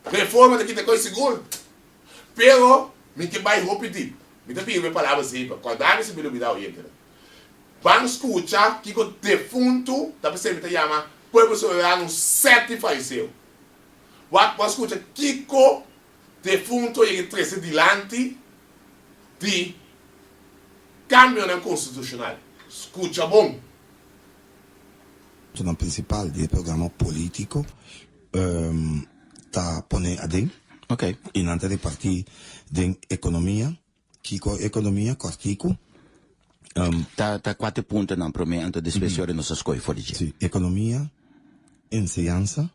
Speaker 3: Reforma ta kita koi sigur. Pero mi ke bai hopi dip. Mi ta bira e palabra zepa. Kòrda mi si mi lubidá oyentenan. Ban skucha kiko defuntu ta p'esei mi ta yama Pueblo Soberano un sèt di fariseo. Wak ban skucha kiko defuntu a yega trese dilanti di kambionan konstitushonal. Skucha bon.
Speaker 6: Puntonan prinsipal di e programa polítiko ta pone aden i nan ta repartí den ekonomia. Kiko ekonomia? Kòrtiku.
Speaker 2: Ta kua ta e puntonan promé anto despues yora nos a skohe for di dje?
Speaker 6: Sí, ekonomia, enseñansa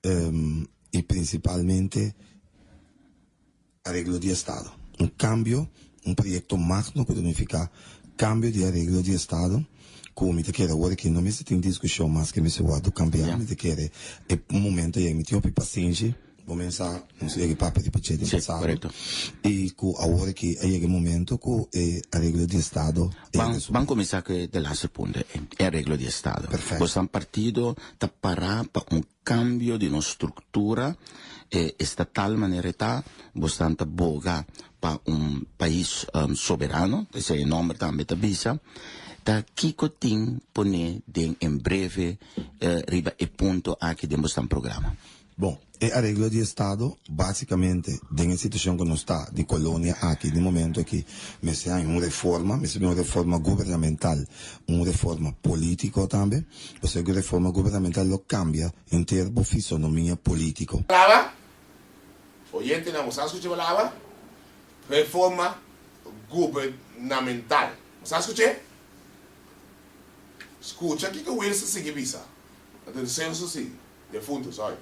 Speaker 6: i prinsipalmente Areglo di Estado. Un kambio, un proyekto magno ku ta nifiká kambio di areglo di Estado ku mi ta kere awor aki no mester tin diskushon mas ke mester wòrdu kambiá. Mi ta kere e momento ei mi tin hopi pasenshi. Bo men sa nos a yega e papia di pich'é den pasado i ku awor aki a yega e momento ku e areglo di Estado e
Speaker 2: Ban ban kuminsá ku e delaster punto ei, e areglo di Estado.
Speaker 6: Perfekto.
Speaker 2: Boso partido ta pará pa un Cambio di nos structura estatal manera e ta, bosnan ta boga pa un pais soberano, esey e nomber tambe ta bisa, ta kico tin pone den en breve riba e punto aki den bosnan programa?
Speaker 6: Bon, e areglo di estado basicamente den e situacion cu nos ta di colonia aki den momento aki mester haña un reforma, mester bin un reforma gubernamental, un reforma politico tambe. Pasobra ku reforma gubernamental lo kambia henter bo fisonomia polítiko.
Speaker 3: Palabra? Oyentenan, bo sa skucha e palabra? Reforma gubernamental. Bo sa skuch'é? Skucha kiko Wilson sigui bisa. Anto di Celso sigui. Defuntu, sorry.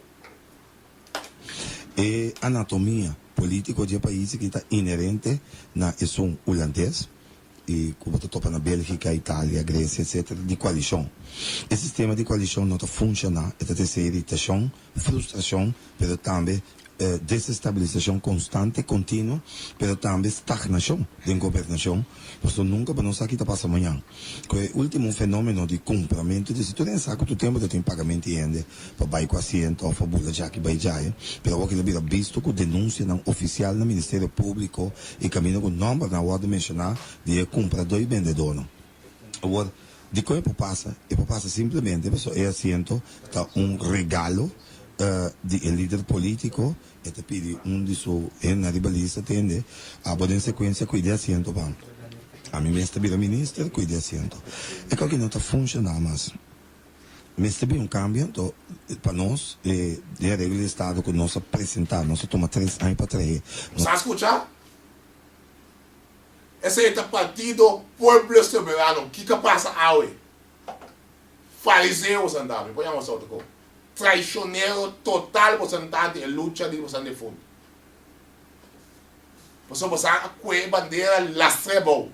Speaker 6: E anatomia polítiko di e pais aki ta inherente na esun hulandes. i ku bo ta topa na Bélgika, Italia, Gresia, etcétera, di koalishon. E sistema di koalishon no ta funshoná, e ta trese iritashon, frustrashon, pero tambe desestabilisashon konstante, kontinuo, pero tambe stagnashon den gobernashon, pasobra nunka bo no sa ki ta pasa mañan. Ku e último fenómeno di kumpramentu di si tur hende sa ku tur tempu ta tin pagamentu di hende pa bai ku asiento òf pa bula djaki bai djaya, pero awor ki ta bira bisto ku denunsianan ofisial na Ministerio Públiko i kaminda ku nòmbernan a wòrdu menshoná di e kumpradó i bendedónan. Awor, dikon e por pasa? E por pasa simplemente pasobra e asiento ta un regalo di e lider polítiko, e ta pidi un di su hendenan riba lista tende, abo den sekuensia kuida e asiento pa ami mes ta bira minister, kuida e asiento. E kòki no ta funshoná mas. Mester bin un cambio anto pa nos e den areglo di estado cu nos a presenta, nos a tuma tres aña pa trahe.
Speaker 3: Nos a scucha? Esey ta partido Pueblo Soberano. Kico a pasa awe? Fariseo boso ta, mi por yama boso otro co. Traicionero total boso ta di e lucha di boso defunto. Pasobra boso a cue e bandera lastra abou.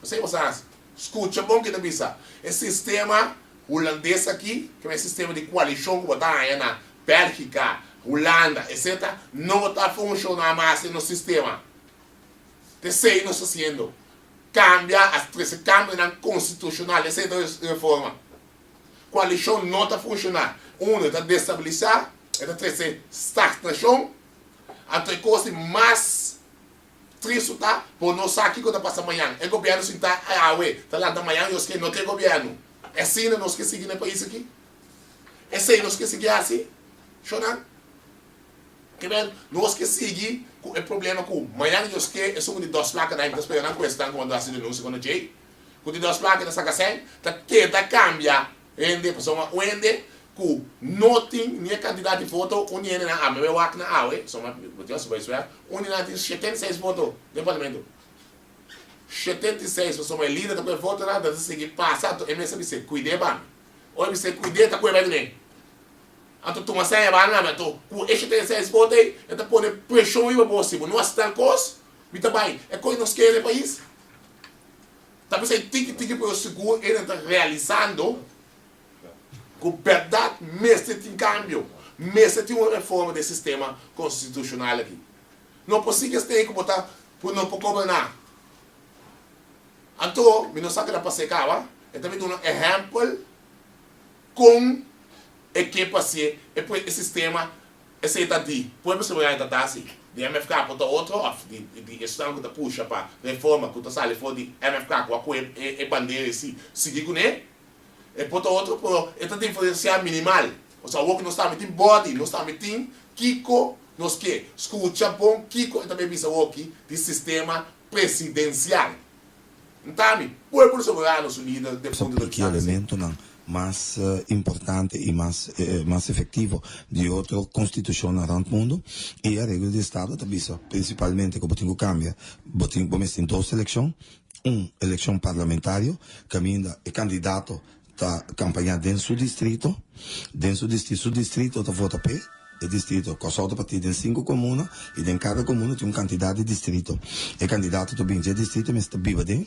Speaker 3: Esei bo sa hasi. Skucha bon ke ta bisa. E sistema hulandes aki, ke e sistema di koalishon ku bo ta haña na Bèlgika, Hulanda, etsetera, no ta funshoná mas den nos sistema. Ta esei nos ta hasiendo. Kambia, a trese kambionan konstitushonal, esei ta reforma. Koalishon no ta funshoná. Uno, e ta destabilisá, e ta trese stagnashon, anto e kos di mas Tristu ta, bo no sa kiko ta pasa mañan. E gobièrnu sintá awe, ta lanta mañan, Dios ke no ta e gobièrnu. Asina nos ke sigui na e pais aki? Esei nos ke sigui hasi, shonnan? Ke men, nos ke sigui ku e problema ku mañan Dios ke esun ku di dos plaka nan, mi ta spera nan ku esnan ku a hasi denunsia kontra djei, ku di dos plaka ta saka sèn, ta keda kambia Hende, pasobra un hende ku no tin ni e kantidat di voto, un di hendenan a mebe wak na awe, pasobra bo tin asuba eswè, un di nan tin 76 voto den parlamento. 76, pasobra e lider ta ku e votonan, ta sigui pasa, anto e mes a bis'é, kuid'é pa mi. Ora e bis'é kuid'é, ta kue bai kuné. Anto tuma seña banda na mi. Anto ku e 76 voto ei, e ta pone preshon riba bo. Si bo no hasi tal kos, mi ta bai. E kos nos kere den pais. Ta p'esei tiki tiki pero sigur e nan ta realisando ku bèrdat mester tin kambio, mester tin un reforma den sistema konstitushonal aki. No por sigui esei ku bo ta ku no por goberná. Anto mi no sa keda pas'é kaba, e ta bin duna ehèmpel kon e ke pas'é e sistema esei ta di Pueblo Soberano ta ta hasi, di MFK por ta otro òf di di esnan ku ta pusha pa reforma ku ta sali for di MFK ku a kohe e bandera i si sigui kuné. E por ta otro pero e ta diferensiá minimal. Osea awor ku nos tambe tin body, nos tambe tin kiko nos ke. Skucha bon kiko e ta bay bisa awoki di sistema presidensial. Ntami, Pueblo Soberano su lider den
Speaker 6: Sa
Speaker 3: punto di
Speaker 6: piki
Speaker 3: bista esei.
Speaker 6: elementonan mas importante i mas mas efectivo di otro constitucionnan rond mundo i areglo di estado ta bisa principalmente cu bo tin cu cambia bo tin bo mester tin dos eleccion un eleccion parlamentario caminda e candidato ta campaña den su distrito den su distrito su distrito ta vota p'e e distrito Kòrsou ta partí den sinku komuna i den kada komuna tin un kantidat di distrito e kandidato ta bini dje distrito mester ta biba den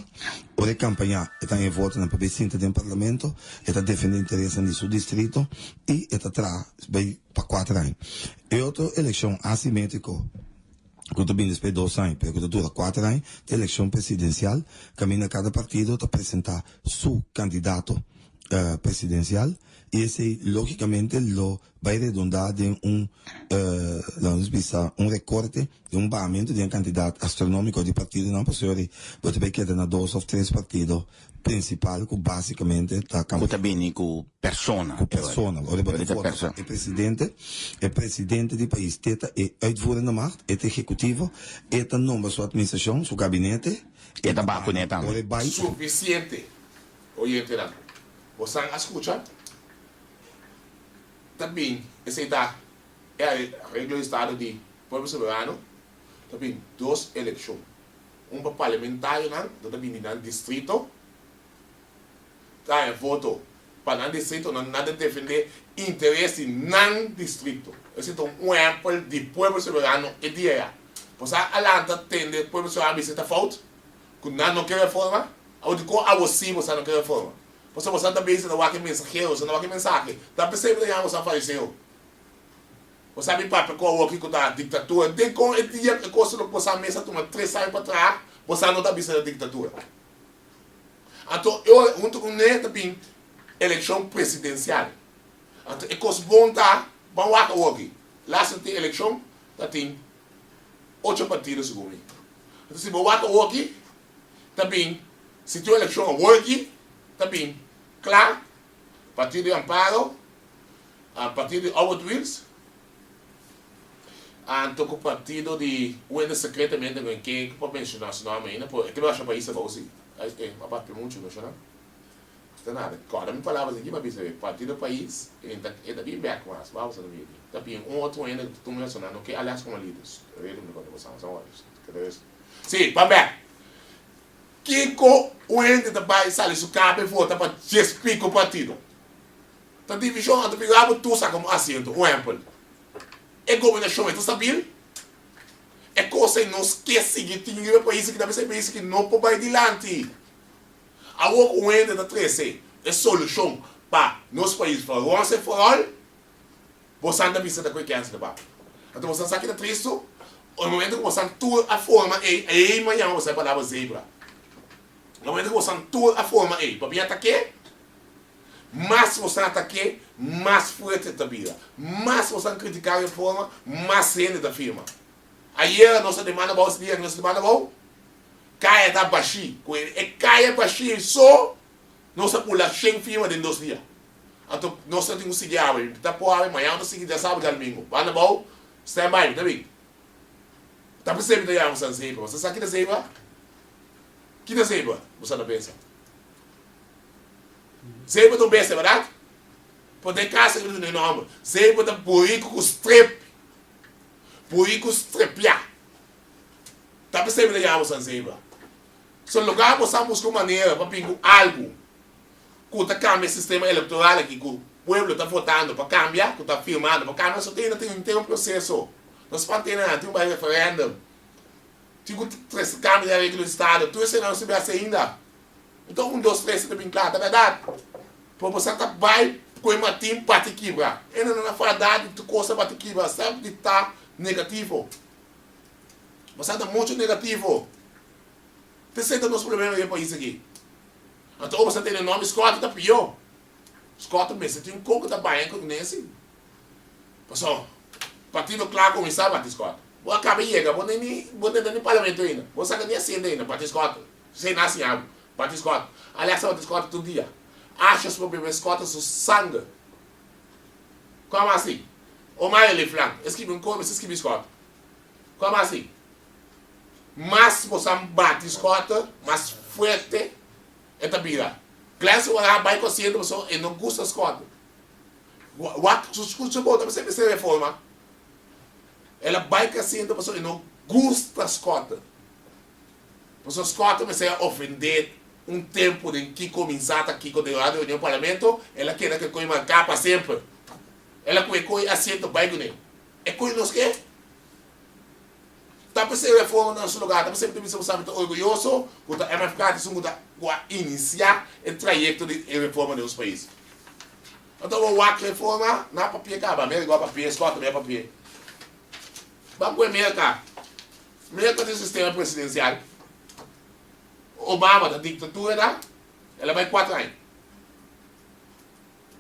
Speaker 6: ora e kampañá e ta haña votonan pa bai sinta den parlamento e ta defendé interesnan di su distrito i e ta traha bai pa kuater aña e otro elekshon asimétriko ku ta bini despues dos aña pero ku ta dura kuater aña ta elekshon presidensial kaminda kada partido ta presentá su kandidato presidensial i esei lógikamente lo bai redondá den un, laga nos bisa, un rekorte, den un bahamentu den e kantidat astronómiko di partidonan, pasobra bo ta bai keda na dos òf tres partido prinsipal ku básikamente ta
Speaker 2: Ku ta bini ku persona.
Speaker 6: Ku persona. Ora bo ta vota e presidente, e presidente di pais te ta e uitvoerende macht, e ta ehekutivo, e ta nombra su atministrashon, su gabinete,
Speaker 2: E ta baha kuné tambe.
Speaker 6: Ora e bai.
Speaker 3: Sufisiente, oyentenan. Bosan a skucha? Ta bin, esei ta e areglo di estado di Pueblo Soberano, ta bin dos elekshon, un pa parlamentarionan, nan ta bin di nan distrito, ta haña voto pa nan distrito, nan ta defende interes di nan distrito. Esei ta un ehèmpel di Pueblo Soberano e dia ya. Bo sa a lanta tende Pueblo Soberano bisa ta fout, ku nan no ke reforma? Awor dikon awor si bo sa no ke reforma? Pasobra boso ta bisa ta wak e mensahero, boso no wak e mensahe. Ta p'esei bo ta yama boso fariseo. Bo sabi papia ku awoki ku ta diktatura. Dikon e dia e kos lo boso mes a tuma tres aña pa traha, boso no ta bisa ta diktatura. Anto e ora huntu ku ne ta bin elekshon presidensial. Anto e kos bon ta, ban wak awoki. Laatste tin elekshon ta tin ocho partido segun mi. Anto si bo wak awoki ta bin si tin un elekshon awor aki ta bin kla partido di Amparo, partido di Howard Wiels anto ku partido di un hende sekretamente ku ke por menshona su nòmber ainda pero e ke basha pais abou si e a papia muchu no shona ta nada kòrda mi palabras aki mi a bisa partido pais e ta e ta bin bèk mas wou sa ta bin aki ta bin un otro hende ku ta menshoná no ke alias komo lider redu mi konta boso si pa bèk. Kiko un hende ta bai sali su kabe vota pa djes piko partido? Ta divishon anto figura bo tur saka un asiento. Un ehempel, e gobernashon e ta stabil? E kos ei nos ke sigui tin riba e pais aki ta bisa e pais aki no por bai dilanti. Awor ku un hende ta trese e solushon pa nos pais for once and for all, Bosan ta bisa ta koe kèns ta papia. Anto bosan sa ki ta tristu? E momento ku bosan tur a forma ei, ei mi a yama bosan e palabra zebra. E momento ku bosan tur a forma ei, pabia atak'é, mas bosan atak'é, mas fuerte ta bira. Mas bosan kritiká reforma, mas hende ta firma. Ayera nos a demanda abou, es dia nos a demanda abou, kaya ta bashí. Ku e kaya bashí so, nos a pula shen firma den dos dia. Anto nos ta tin ku sigui awe. Mi ta por awe, mañana ta sigui djasabu, djadumingu. Banda abou, stand by, mi ta bin. Ta p'esei mi ta yama boso zebra. Boso sa kita zebra? Kita zebra? Boso ta pensa. Zebra ta un bestia, bèrdat? Pero den kas mi ta duna e nòmber. Zebra ta buriku ku strep. Buriku strepiá. Ta p'esei mi ta yama boso zebra. So logra boso a buska un manera pa bin ku algu. ku ta kambia e sistema elektoral aki ku. pueblo ta votando pa kambia, ku ta firmando pa kambia, so tin tin henter un proseso. Nos pa tene nan, tin ku bai referendum, tin ku trese kambio den areglo di estado, tur esei nan no sibi hasi ainda. Enton un dos tres ta bin kla, ta bèrdat. Pero bo sa ta bai ku e matin bati kibra. E nan na fada di tur kos ta bati kibra, semper di ta negativo. Bo sa ta muchu negativo. T'esei ta nos problema den e pais aki. Anto ora bo sa tene nòmber Scotty ta pió. Scotty mester tin un koko ta baña ku Nancy. Pasobra partido kla kuminsá bati Scotty. Bo a kaba yega, bo ni bo no ta ni parlamento ainda. Bo no saka ni asiento ainda, bati Scotty. Esei nan a siña bo. Bati Scotty. Alexa bati Scotty tur dia. Asha su bebe Scotty su sanger. Kòm asi? Omar Eliflan e skibi un kos mester skibi Scotty. Kòm asi? Mas bo sa bati skòter, mas fuerte e ta bira. Glenn ora a bai ku asiento pasobra e no gusta skòter. Wak su skucha bo ta mester mester reforma. El a bai ku asiento pasobra e no gusta skòter. Pasobra skòter mester a ofendé un tempu den kiko minsa ta kiko den ora di reunion parlamento, el a keda ku e koi marká pa semper. El a ku e koi asiento bai kuné. E koi nos ke? Ta p'esei reforma na su lugar, ta p'esei mi ta bisa bo sa mi ta orguyoso ku ta MFK ta esun ku ta ku a inisiá e trayekto di e reforma den nos pais. Anto bo wak reforma na papia kaba, Merka a papia, Scott tambe a papia. Ban ku e Merka, Merka tin sistema presidensial, Obama ta diktatura ta, el a bai kuater aña.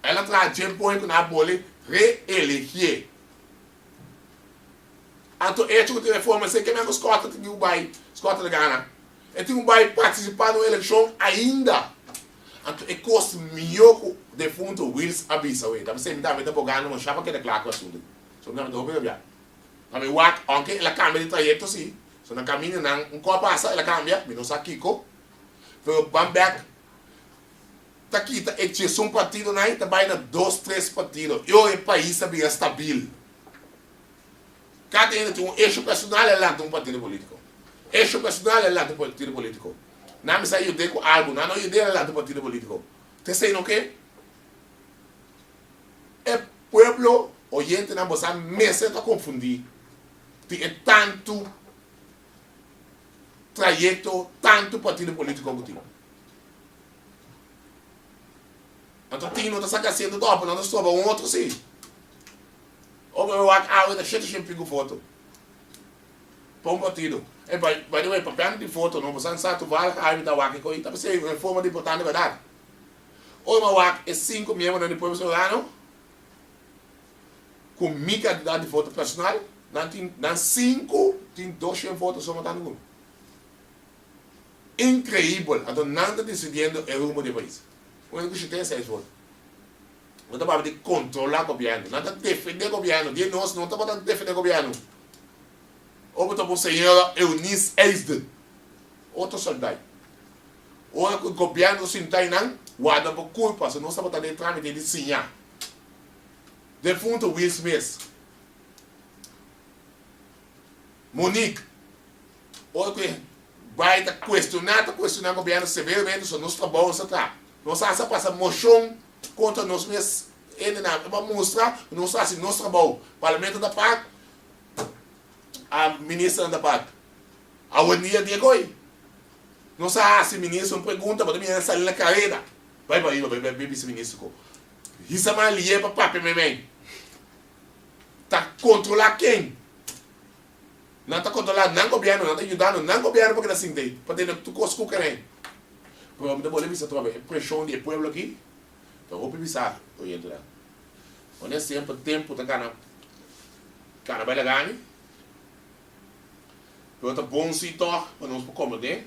Speaker 3: El a traha dje poi ku nan a boli reelegié. Anto echo ku tin reforma esei ke men ku Scott tin ku bai, Scott ta gana. E tin ku bai partisipá na un elekshon ainda. Anto e kos mihó ku defunto Wills a bisa wei, ta p'esei mi tambe ta bogando masha pa keda kla ku e asuntu aki. So mi tambe ta hopi rabiá. Pa mi wak, ounke el a kambia di trayekto si, so na kaminda nan un kò pasa el a kambia, mi no sa kiko, pero ban bèk ta kita e diesun partidonan i ta bai na dos tres partido i ora e pais ta bira stabil. Kada hende tin un eixo personal e lanta un partido politico. Eixo personal e lanta un partido politico. Nan mester a yud'é ku algu, nan no yud'é e lanta un partido politico. Ta esei no ke? E pueblo oyentenan boso a mester ta konfundí di e tantu trayekto, tantu partido politico ku tin. Anto tin no ta saka asiento dòpel, nan ta stroba un otro si. Ora mi wak awe ta shete shen pico foto pa un partido. E by by the way papiando di foto no bosan sa toevallig awe mi ta wak e koe ta p'esei reforma ta importante berdad. Ora mi a wak e sinku miembronan di Pueblo Soberano ku mi kandidat di voto personal nan tin nan sinku tin doshen voto so matando ku mi. Increibel anto nan ta decidiendo e rumbo di e pais. Un hende ku shete seis voto. No ta papia di controla gobierno. Nan ta defende gobierno. Di nos no tabata defende gobierno. Ora bo ta por señora Eunice Eisden. Otro soldai. Ora cu gobierno sinta einan, warda bo culpa. So nos tabata den tramite di siña. Defunto Will Smith. Monique. Ora cu e bay ta cuestiona, ta cuestiona gobierno severamente. So nos trabao sa traha. Nos hasta pasa mocion kontra nos mes hendenan pa mustra ku nos ta hasi nos trabou. Parlamento ta pak, a ministernan ta pak. Awendia di e koi. Nos a hasi minister un pregunta, bo ta mira nan sali na kareda. Bai pa riba, bai bai bisa minister ku hisa man lié pa papia meimei. Ta kontrolá ken? Nan ta kontrolá nan gobièrnu, nan ta yudando nan gobièrnu pa keda sinta ei, pa tene tur kos ku kere. Pero mi ta bolbe bisa atrobe, e preshon di e pueblo aki ta hopi bisa, oyentenan. Wanneer semper tempu ta kana kana bai laga mi, pero ta bon si tòg pa nos por komprendé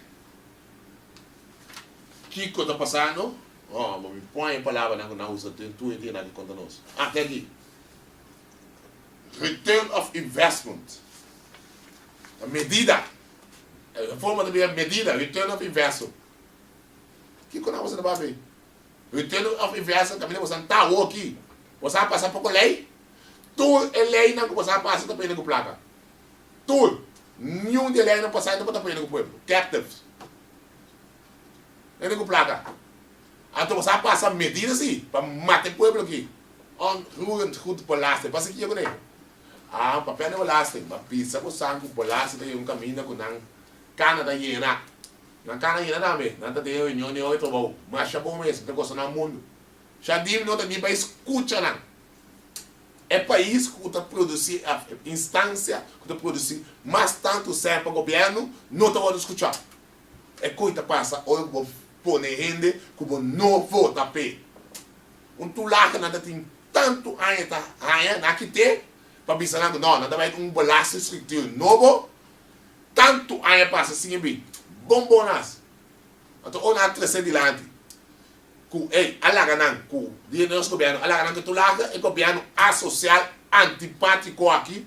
Speaker 3: kiko ta pasando. Oh, bo mi pon e palabranan ku nan usa den tur e dianan aki kontra nos. Ah, te aki. Return of investment ta medida, e reforma ta bira medida, return of investment. Kiko nan boso ta papia? Return of investment kaminda boso ta awoki. Boso a pasa poko lei? Tur e leinan ku boso a pasa ta pone ku plaka. Tur. Niun di e leinan pasa no ta pone ku pueblo. Captives. Pone ku plaka. Anto boso a pasa medida si pa mata e pueblo aki. Onroerend goed belasting. Pasa kico cu ne? Ah, papia di belasting. Ma bisa bo san cu belasting ta yega un caminda cu nan cana ta yena. Nan cana yena tambe. Nan ta den reunion den ora di trabou. Masha bon mes. Mi ta gosa nan mundu. Shadim no ta ni bay scucha nan. E pais cu ta produci, e instancia cu ta produci mas tanto sèn pa gobierno no ta wordo scucha. E coi ta pasa ora cu bo pone hende cu bo no vota p'e. Un tulahe nan ta tin tantu aña ta haña, nan a kit'é pa bisa nan ku no, nan ta bai un belastingstructuur nobo, tantu aña pasa sin e bin. Bon bon hasi. Anto ora nan a trese dilanti ku ey a laga nan ku di nos gobierno a laga nan ku e tulahe, e gobierno asocial antipatiko aki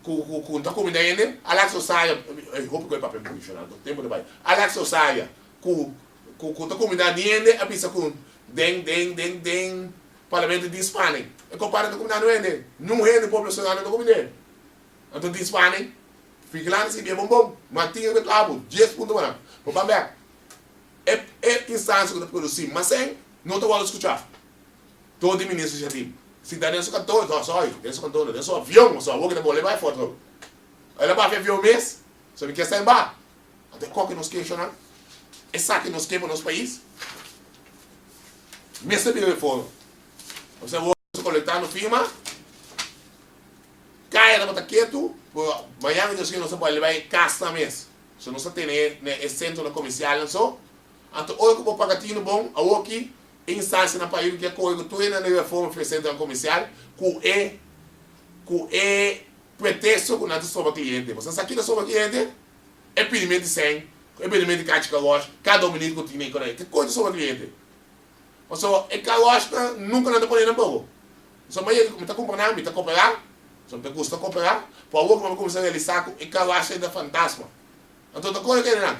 Speaker 3: ku ku ku ta kuminda hende, Alex Osaya, ey hopi ku e papia profesional, tempo ta bai, Alex Osaya ku ku ku ta kuminda ni hende a bisa ku den den den den parlamento di Spanen e kompadre ta kuminda no hende niun hende pueblo serrano ta kumind'e anto di Spanen vigilante si bia bon bon Martin riba e klabu dies punto pa nan bo ban bek e e instancia ku ta produsi mas sèn no ta wòrdu skuchá dor di minister Jardim sinta den su kantor no sorry den su kantor no den su avion so awor ki ta bole bai for tro el a bafia avion mes so mi kier sta ba. Anto e koke nos keshonan, esaki nos ke pa nos pais? Mester bira reforma. Nos a wòrdu kolektando firma, kaya tabata ketu, pero mañana Dios kere nos a bali bai e kasnan mes. So nos a tene na e sentronan komersialnan so. Anto ora ku bo paga tinu bon, awoki e instansianan pa ayuda ke a kohe ku tur hende na reforma for e sentronan komersial ku e ku e pretexto ku nan ta soba kliente. Bo sa sa ki ta soba kliente? E pidimento di sèn, e pidimento di kachi karwòsh, kada un minüt ku tin e konai. Ke kos ta sobra kliente? Pasobra e karwòshnan nunka nan ta pone nan poko. Pasobra mi a yega ku mi ta kumpra nan, mi ta koperá, pasobra mi ta gusta koperá, pero awor ku mi a kuminsá realisá ku e karwòshnan ta fantasma. Anto ta kore kende nan.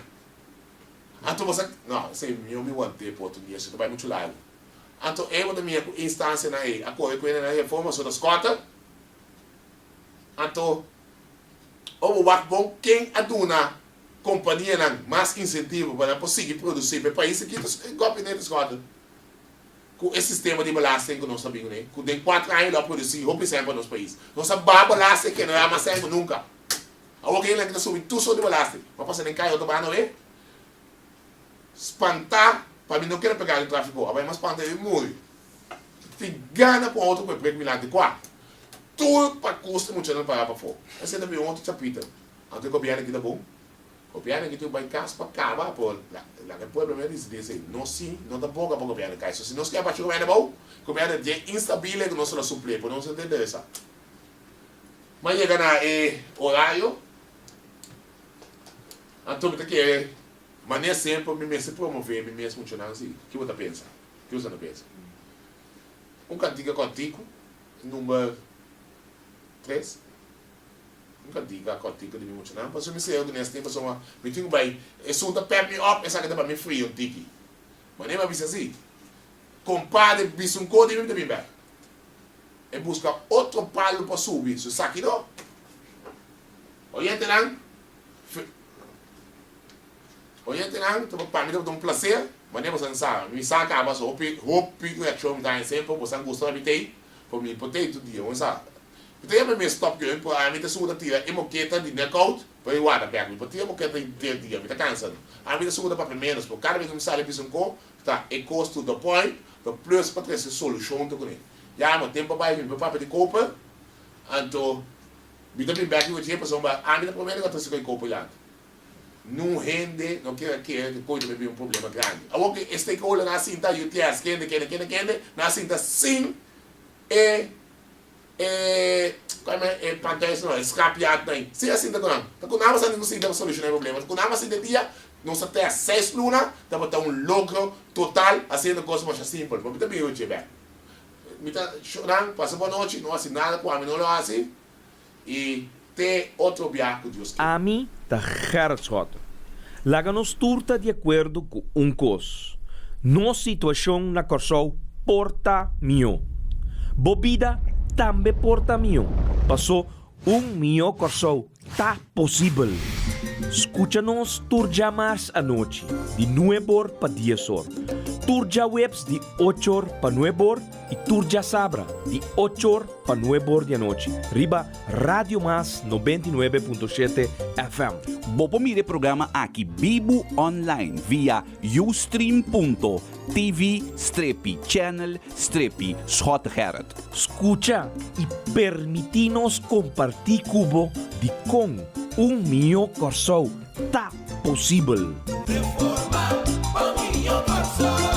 Speaker 3: Anto bo sa, no, esei mihó mi want'é por otro dia, esei ta bai muchu largu. Anto e bo ta mira ku e instansianan ei a kore ku hende nan reforma, pasobra ta skòter. Anto O bo wak bon ken a duna kompanianan mas insentivo pa nan por sigui produsí pa e pais aki ta e gobinete Schotten ku e sistema di belasting ku nos ta bin kuné ku den kuater aña lo a produsí hopi sèn pa nos pais. Nos a baha belasting generá mas sèn ku nunka. Awor ke hende ta subi tur sort di belasting. Bo a pasa den kaya otro banda awe spantá pa mi no keda pegá den trafiko a bai mas spanta i muri. Tin gana ku otro ku e prek milante kua. Tur pakus e muchanan para pafó. Esei ta bin un otro chapiter. Anto e gobièrnu aki ta bon? Gobièrnu aki tin bai kas pa kaba, pero laga e pueblo mes disidí esei. Nos sí no ta boga pa gobièrnu kai. So si nos kier bacha gobièrnu abou, gobièrnu dje instabile ku nos lo suplié, pero nos no ta interesá. Mi a yega na e orario, anto mi ta kere manera semper mi mester promové mi mes muchanan sí. Ki bo ta pensa? Ki bo ta pensa? Un kantika kòrtiku, number tres. Un kantika kòrtiku di mi muchanan. Pasobra mi sera ku nes tin pasobra mi tin ku bai. Esun ta pep mi op, esaki ta pa mi fria un tiki. Manera mi a bisa si, Kompadre bisa un kos di mi, mi ta bin bèk. E buska otro palu pa subi, so esaki no. Oyentenan, Oyentenan, ta pa mi tabata un placer, manera boso a sa, mi sa caba so hopi, hopi reaccion mi ta haña semper, boso a gusta pa mi tei, pero mi por tei tur dia, bo sa. Mi ta yama mi stop join, pero ami ta sugu ta tira e moketa di knockout pa mi warda bek, mi por tira moketa henter dia, mi ta cansa. Ami ta sugu ta papia menos, pero cada bes cu mi sali bisa un co, ta e cos to the point, pero plus pa trece solucion ta cune. Ya, ma tempo a bay mi por papia di koper, anto mi ta bin bek riba dje pasobra ami ta prome cu a trece cu e koper dilanti. Nun hende no kier a kere ku koe ta bin un problema grandi. Awor ku e stakeholder nan a sinta, UTS, kende, kende, kende, kende, nan a sinta sin e e kua e e panthuis no, e scrapyard nan ei. Sin a sinta ku nan. Ta ku nan a basa sinta pa solushoná e problema. Ta ku nan a sinta e dia, nos a test seis luna, tabata un logro total hasiendo kos masha simpel. Pero mi ta bin ochi bèk. Mi ta shornan, pasa bo anochi, no hasi nada ku ami no lo hasi. I te otro bia ku Dios ke.
Speaker 1: Ami ta Gerrit Schotten. Laga nos tur ta di akuerdo ku un kos, nos situashon na Kòrsou por ta mihó. Bo bida tambe por ta mihó, pasó un mihó Kòrsou ta posibel. Skucha nos tur djamars anochi, di nueb'or pa dies'or. Tur djaweps di ochor pa nuebor i tur djasabra di ochor pa nuebor di anochi riba Radio Mas 99.7 FM.
Speaker 7: Bo por mira e programa aki bibu online via ustream.tv strepi channel strepi Schottegerrit.
Speaker 1: Skucha i permití nos kompartí ku bo dikon un mihó Kòrsou ta posibel.
Speaker 8: Reforma pa mihó Kòrsou.